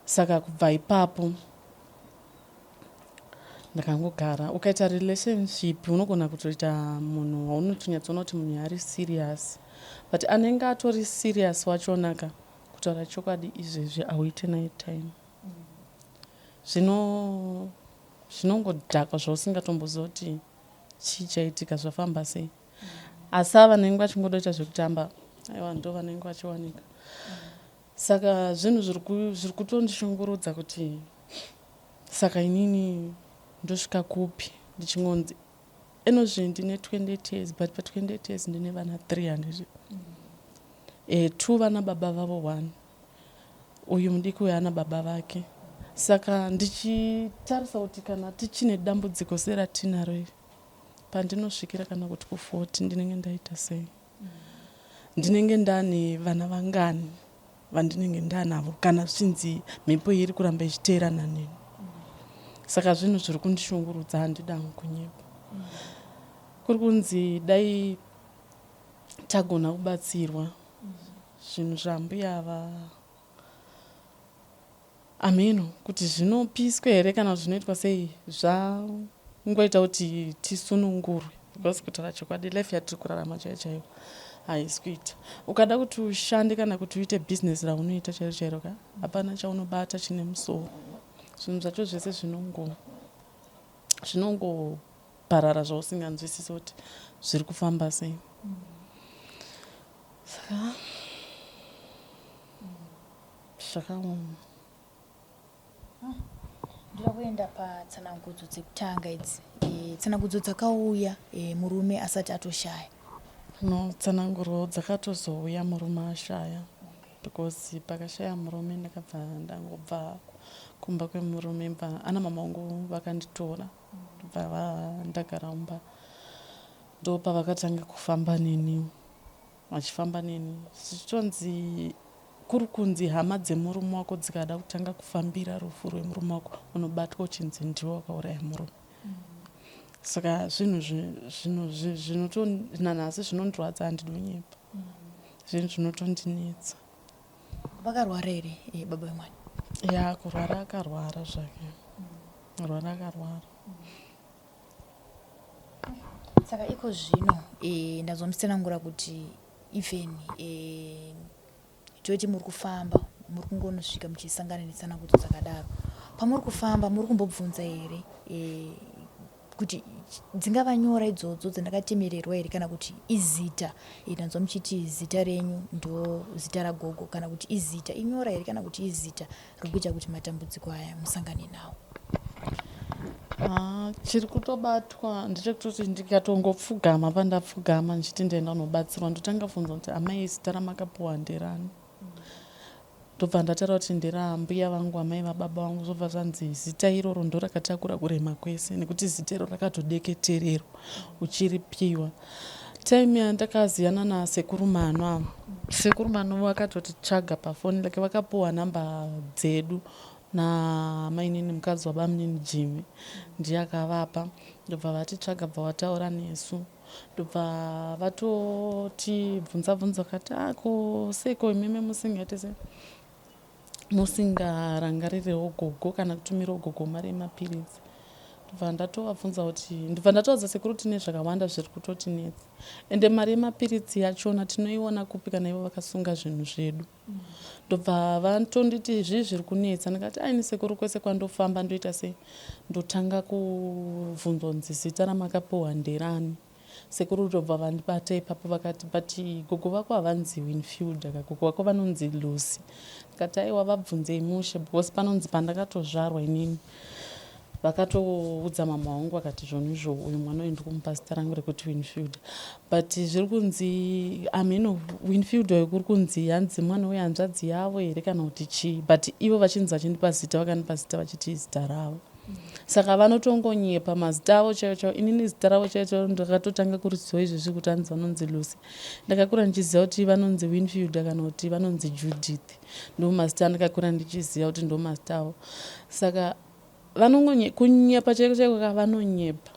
saka kubva ipapo. Ndakangogara. Ukaita relationship unogona kutoita munhu waunotonyatsoona kuti munhu ari serious, but anenge atori serious wachonaka, kutaura chokwadi, izvezvi hauite naye time. Zvino zvinongodhakwa zvausingatomboziva kuti chii chaitika, zvafamba sei. Asi ava vanenge vachingoda kuita zvekutamba, aiwa, ndo vanenge vachiwanika. Saka zvinhu zviri kutondishungurudza kuti saka inini ndosvika kupi ndichingonzi enozvi ndine 28 years, but pa28 years ndine vana 300, two vana baba vavo, one uyu mudiki uyu ana baba vake. Saka ndichitarisa kuti kana tichine dambudziko seratinaro iri, pandinosvikira kana kuti ku40 ndinenge ndaita sei? Ndinenge ndane vana vangani vandinenge ndanavo kana zvichinzi mhepo iyi iri kuramba ichiteerana neni? Saka zvinhu zviri kundishungurudza, handidangu kunyepa. Kuri kunzi dai tagona kubatsirwa zvinhu zvambuya ava, ameno kuti zvinopiswa here kana kuti zvinoitwa sei, zvangoita kuti tisunungurwe, because kutaura chokwadi, life yatiri kurarama chaiyo chaiyo haisi kuita. Ukada kuti ushande kana kuti uite bhizinesi raunoita chairo chairo ka, hapana chaunobata chine musoro. Zvinhu zvacho zvese zvinongoparara zvausinganzwisisi kuti zviri kufamba sei. Saka zvakaoma. Ndoda kuenda patsanangudzo dzekutanga idzi. Tsanangudzo dzakauya murume asati atoshaya? No, tsananguro dzakatozouya murume ashaya, because pakashaya murume ndakabva ndangobva kumba kwemurume, bva ana mama vangu vakanditora, ndobva ndagara mumba. Ndo pavakatanga kufamba neni, vachifamba neni zvichitonzi kuri kunzi hama dzemurume wako dzikada kutanga kufambira rufu rwemurume wako, unobatwa uchinzi ndiwe wakauraya murume. Saka zvinhu zvinoto nanhasi zvinondirwadza, handidi kunyepa, zvinhu zvinotondinetsa. Vakarwara here, baba vemwana? Ya, kurwara akarwara zvake, rwara akarwara. Saka iko zvino ndanzwa muchitsanangura kuti even toti muri kufamba, muri kungonosvika muchisangana netsanangudzo dzakadaro. Pamuri kufamba muri kumbobvunza here kuti dzingava nyora idzodzo dzandakatemererwa here kana kuti izita? Ndanzwa muchiti zita renyu ndo zita ragogo, kana kuti izita inyora here kana kuti izita riri kuita kuti matambudziko aya musangane nawo? Ah, chiri kutobatwa ndechekutoti ndikatongopfugama pandapfugama ndichiti ndaenda kunobatsirwa, ndotanga bvunza kuti, "Amai, zita ramakapiwa nderani?" Ndobva ndataura kuti nderambuya vangu, amai vababa vangu. Zvobva zvanzi zita iroro ndo rakatakura kurema kwese, nekuti zita iro rakatodeketererwa uchiripiwa. Time yandakaziyana nasekuru Mano ava, sekuru Mano vakatotitsvaga pafoni, like vakapuwa namba dzedu namainini, mukadzi wabamunini Jimmy ndiye akavapa. Ndobva vatitsvaga, bva vataura nesu, ndobva vatotibvunza bvunza, vakati, "Ako seiko imimi musingaite se musingarangarirewo gogo kana kutumirawo gogo mari yemapiritsi?" Ndobva ndatovabvunza kuti, ndobva ndatoudza sekuru tine zvakawanda zviri kutotinetsa, ende mari yemapiritsi yachona tinoiona kupi kana ivo vakasunga zvinhu zvedu? Ndobva vatonditi zvii zviri kunetsa. Ndikati, "Aini sekuru, kwese kwandofamba ndoita sei, ndotanga kubvunzwa kunzi zita ramakapiwa nderani." Sekuru ndobva vandibata ipapo, vakati, "But gogo vako havanzi Winfield ka, gogo vako vanonzi Lucy." Ndikati, "Aiwa, vabvunzei mushe, because panonzi pandakatozvarwa inini vakatoudza mama vangu vakati zvonhu izvo uyu mwana uyu ndikumupa zita rangu rekuti Winfield, but zviri kunzi ameno Winfield uyu kuri kunzi hanzi mwana uyu hanzvadzi yavo here kana kuti chii, but ivo vachinzi vachindipa zita, vakandipa zita vachiti zita ravo." Saka vanotongonyepa mazita avo chaivo chaivo. Inini zita ravo chaivo chaivo ndakatotanga kuriziva izvezvi kuti hanzi vanonzi Lucy. Ndakakura ndichiziva kuti vanonzi Winfield kana kuti vanonzi Judith, ndo mazita andakakura ndichiziva kuti ndo mazita avo. Saka vanongonyepa chaiko chaiko ka, vanonyepa.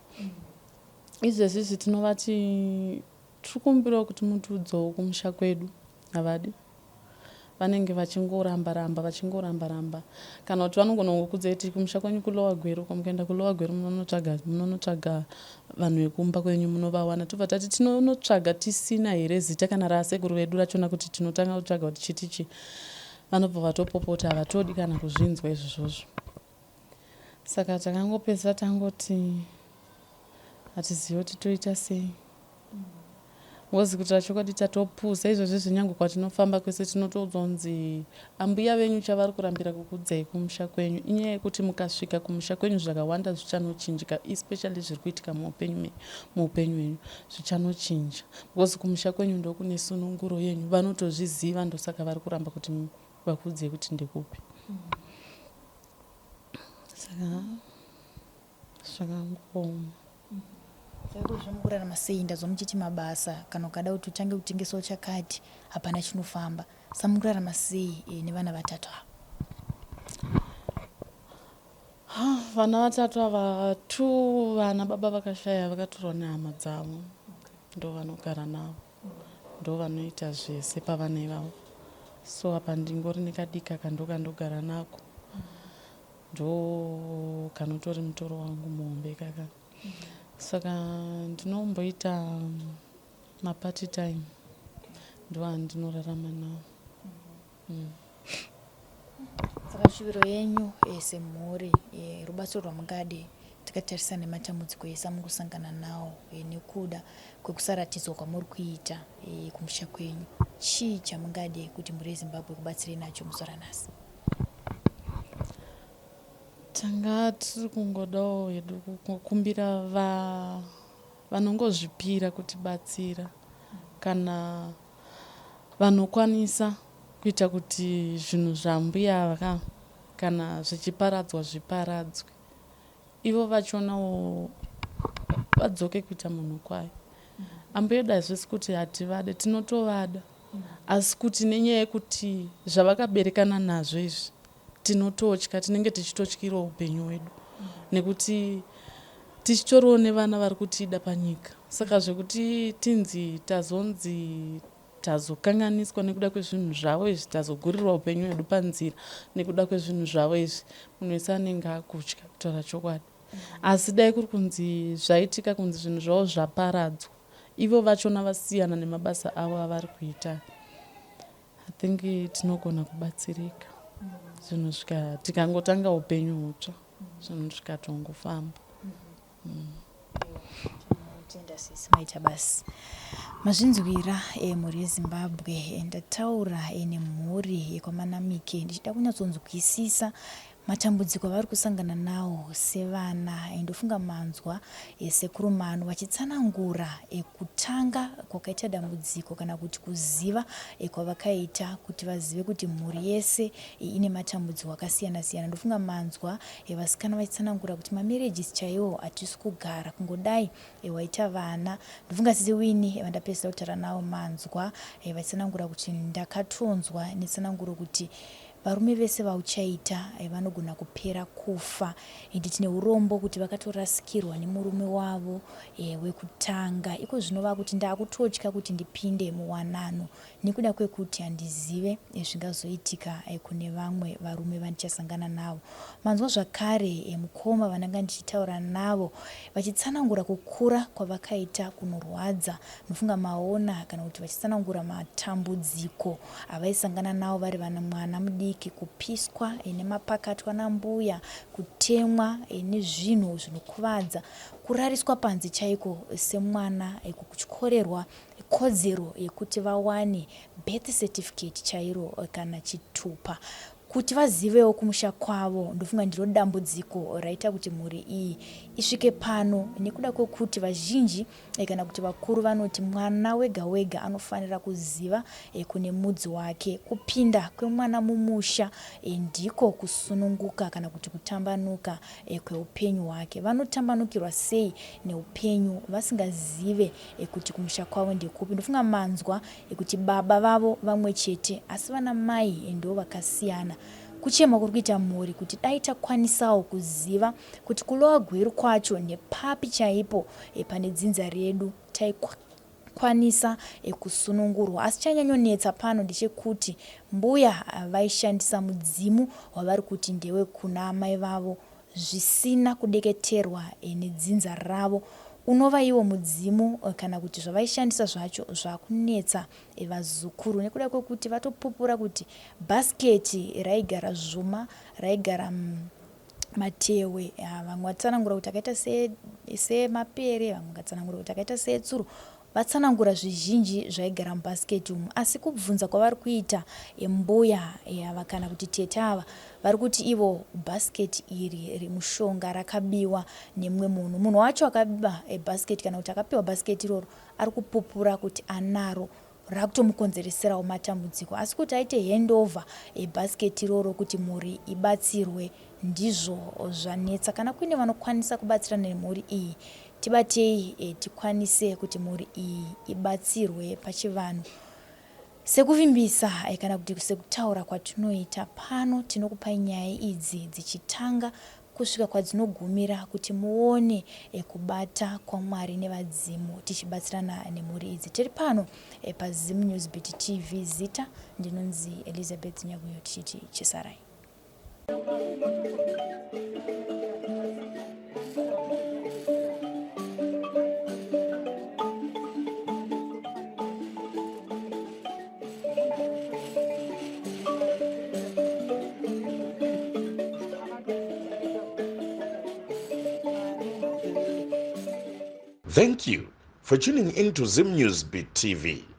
Izvezvi izvi tinovati tiri kumbirawo kuti mutiudzewo kumusha kwedu, havadi. Vanenge vachingoramba ramba vachingoramba ramba kana kuti vanogona kungokuudzai kuti kumusha kwenyu kuLower Gweru uko mukaenda kuLower Gweru munonotsvaga munonotsvaga vanhu vekumba kwenyu munovawana. Tobva tati tinonotsvaga tisina here zita kana raasekuru vedu rachona kuti tinotanga kutsvaga kuti chiti chii. Vanobva vatopopota havatodi kana kuzvinzwa izvozvozvo. Saka takangopedzisira tangoti hatizive kuti toita sei. Ngozi kutaura chokwadi tatopusa izvozvi izvi nyangwe kwatinofamba kwese tinotoudzwa kunzi ambuya venyu chavari kurambira kukuudzai kumusha kwenyu inyaya yekuti mukasvika kumusha kwenyu zvakawanda zvichanochinjika especially zviri kuitika muupenyu muupenyu hwenyu zvichanochinja because kumusha kwenyu ndokune sununguro yenyu vanotozviziva ndosaka vari kuramba kuti vakuudzei kuti ndekupi saka Zvakangooma. Saka izvo mukurarama sei ndazwa muchiti mabasa kana ukada kuti utange kutengesawo chakati hapana chinofamba sa mukurarama sei e, nevana vatatu ava? Vana vatatu ava two vana baba vakashaya vakatorwa nehama dzavo ndo vanogara navo ndo vanoita zvese pavana ivavo so apa ndingori nekadiki aka ndokandogara nako Ndokanotori mutoro wangu muhombe ikaka saka ndinomboita maparty time ndoandinorarama nawo. Saka shuviro yenyu semhuri rubatsiro rwamungade takatarisa nematambudziko ese amuri kusangana nawo nekuda kwekusaratidzwa kwamuri kuita kumusha kwenyu chii chamungade kuti mhuri yeZimbabwe ikubatsirei nacho muzuva ranhasi? Tanga tiri kungodawo hedu kukumbira vanongozvipira kutibatsira kana vanokwanisa kuita kuti zvinhu zvambuya ava ka kana zvichiparadzwa zviparadzwe. Ivo vachonawo vadzoke kuita munhu kwaye. Ambuya edu hazvisi kuti hativade tinotovada asi kuti nenyaya yekuti zvavakaberekana nazvo izvi tinototya tinenge tichitotyirawo upenyu hwedu nekuti tichitoriwo nevana vari kutida panyika saka zvekuti tinzi tazonzi Tazokanganiswa nekuda kwezvinhu zvavo izvi, tazogurirwa upenyu hwedu panzira nekuda kwezvinhu zvavo izvi. Munhu wese anenge akutya kutaura chokwadi. Asi dai kuri kunzi zvaitika kunzi zvinhu zvavo zvaparadzwa, ivo vachona vasiyana nemabasa avo avari kuita, I think tinogona kubatsirika zvinhu zvika tikangotanga upenyu hutsva zvinhu zvikatongofamba. Tinotenda sisi maita basa. Mazvinzwira eh, mhuri yeZimbabwe eh, ndataura eh, nemhuri yekwaManamike ndichida kunyatsonzwisisa matambudziko avari kusangana nawo sevana. Eh, ndofunga manzwa eh, sekuru Mano vachitsanangura eh, kutanga kwakaita dambudziko kana kuti kuziva eh, kwavakaita kuti vazive kuti mhuri yese eh, ine matambudziko akasiyana siyana. Ndofunga manzwa Vasikana vachitsanangura kuti mamarriages chaiwo hatisi kugara kungodai waita vana. Ndofunga sisi Winnie vandapedzisa kutaura navo manzwa vachitsanangura kuti ndakatonzwa netsananguro kuti varume vese vauchaita vanogona kupera kufa and tine urombo kuti vakatorasikirwa nemurume wavo wekutanga. Iko zvino vakuti ndakutotya kuti ndipinde muwanano Nekuda kwekuti handizive zvingazoitika kune vamwe varume vandichasangana navo. Manzwa zvakare mukoma vandanga ndichitaura navo vachitsanangura kukura kwavakaita kunorwadza. Ndofunga maona kana kuti vachitsanangura matambudziko avaisangana nawo vari vana mwana mudiki, kupiswa nemapakatwa nambuya, kutemwa nezvinhu zvinokuvadza, kurariswa panze chaiko semwana, kutyorerwa kodzero yekuti vawane birth certificate chairo kana chitupa kuti vazivewo kumusha kwavo. Ndofunga ndiro dambudziko raita kuti mhuri iyi isvike pano nekuda kwekuti vazhinji kana kuti vakuru vanoti mwana wega wega anofanira kuziva kune mudzi wake. Kupinda kwemwana mumusha ndiko kusununguka kana kuti kutambanuka kweupenyu hwake. Vanotambanukirwa sei neupenyu vasingazive kuti kumusha kwavo ndekupi. Ndofunga manzwa kuti baba vavo vamwe chete asi vana mai ndo vakasiyana. Kuchema kuri kuita mhuri kuti dai takwanisawo kuziva kuti kuLower Gweru kwacho nepapi chaipo pane dzinza redu. Vakwanisa kusunungurwa. Asi chanyanyonetsa pano ndechekuti mbuya vaishandisa mudzimu wavari kuti ndewe kuna amai vavo zvisina kudeketerwa nedzinza ravo unova iwo mudzimu kana kuti zvavaishandisa zvacho zvakunetsa vazukuru nekuda kwekuti vatopupura kuti bhasiketi raigara zvuma raigara matehwe vamwe vatsanangura kuti akaita semapere vamwe vakatsanangura kuti akaita seetsuro Vatsanangura zvizhinji zvaigara mubhasiketi umu asi kubvunza kwavari kuita mbuya ava kana kuti tete ava vari kuti ivo bhasiketi iri remushonga rakabiwa nemumwe munhu. Munhu wacho akaba bhasiketi kana kuti akapiwa bhasiketi iroro ari kupupura kuti anaro rakutomukonzereserawo matambudziko asi kuti aite handover ebhasiketi iroro kuti mhuri ibatsirwe ndizvo zvanetsa. Kana kuine vanokwanisa kubatsirana nemhuri iyi Tibatei eh, tikwanise kuti mhuri iyi ibatsirwe pachivanhu. Sekuvimbisa eh, kana kuti sekutaura kwatinoita pano, tinokupai nyaya idzi dzichitanga kusvika kwadzinogumira kuti muone eh, kubata kwaMwari nevadzimu tichibatsirana nemhuri idzi. Tiri pano eh, paZim News Beat TV, zita ndinonzi Elizabeth Nyaguyo tichiti chisarai. Thank you for tuning in to Zim News Beat TV.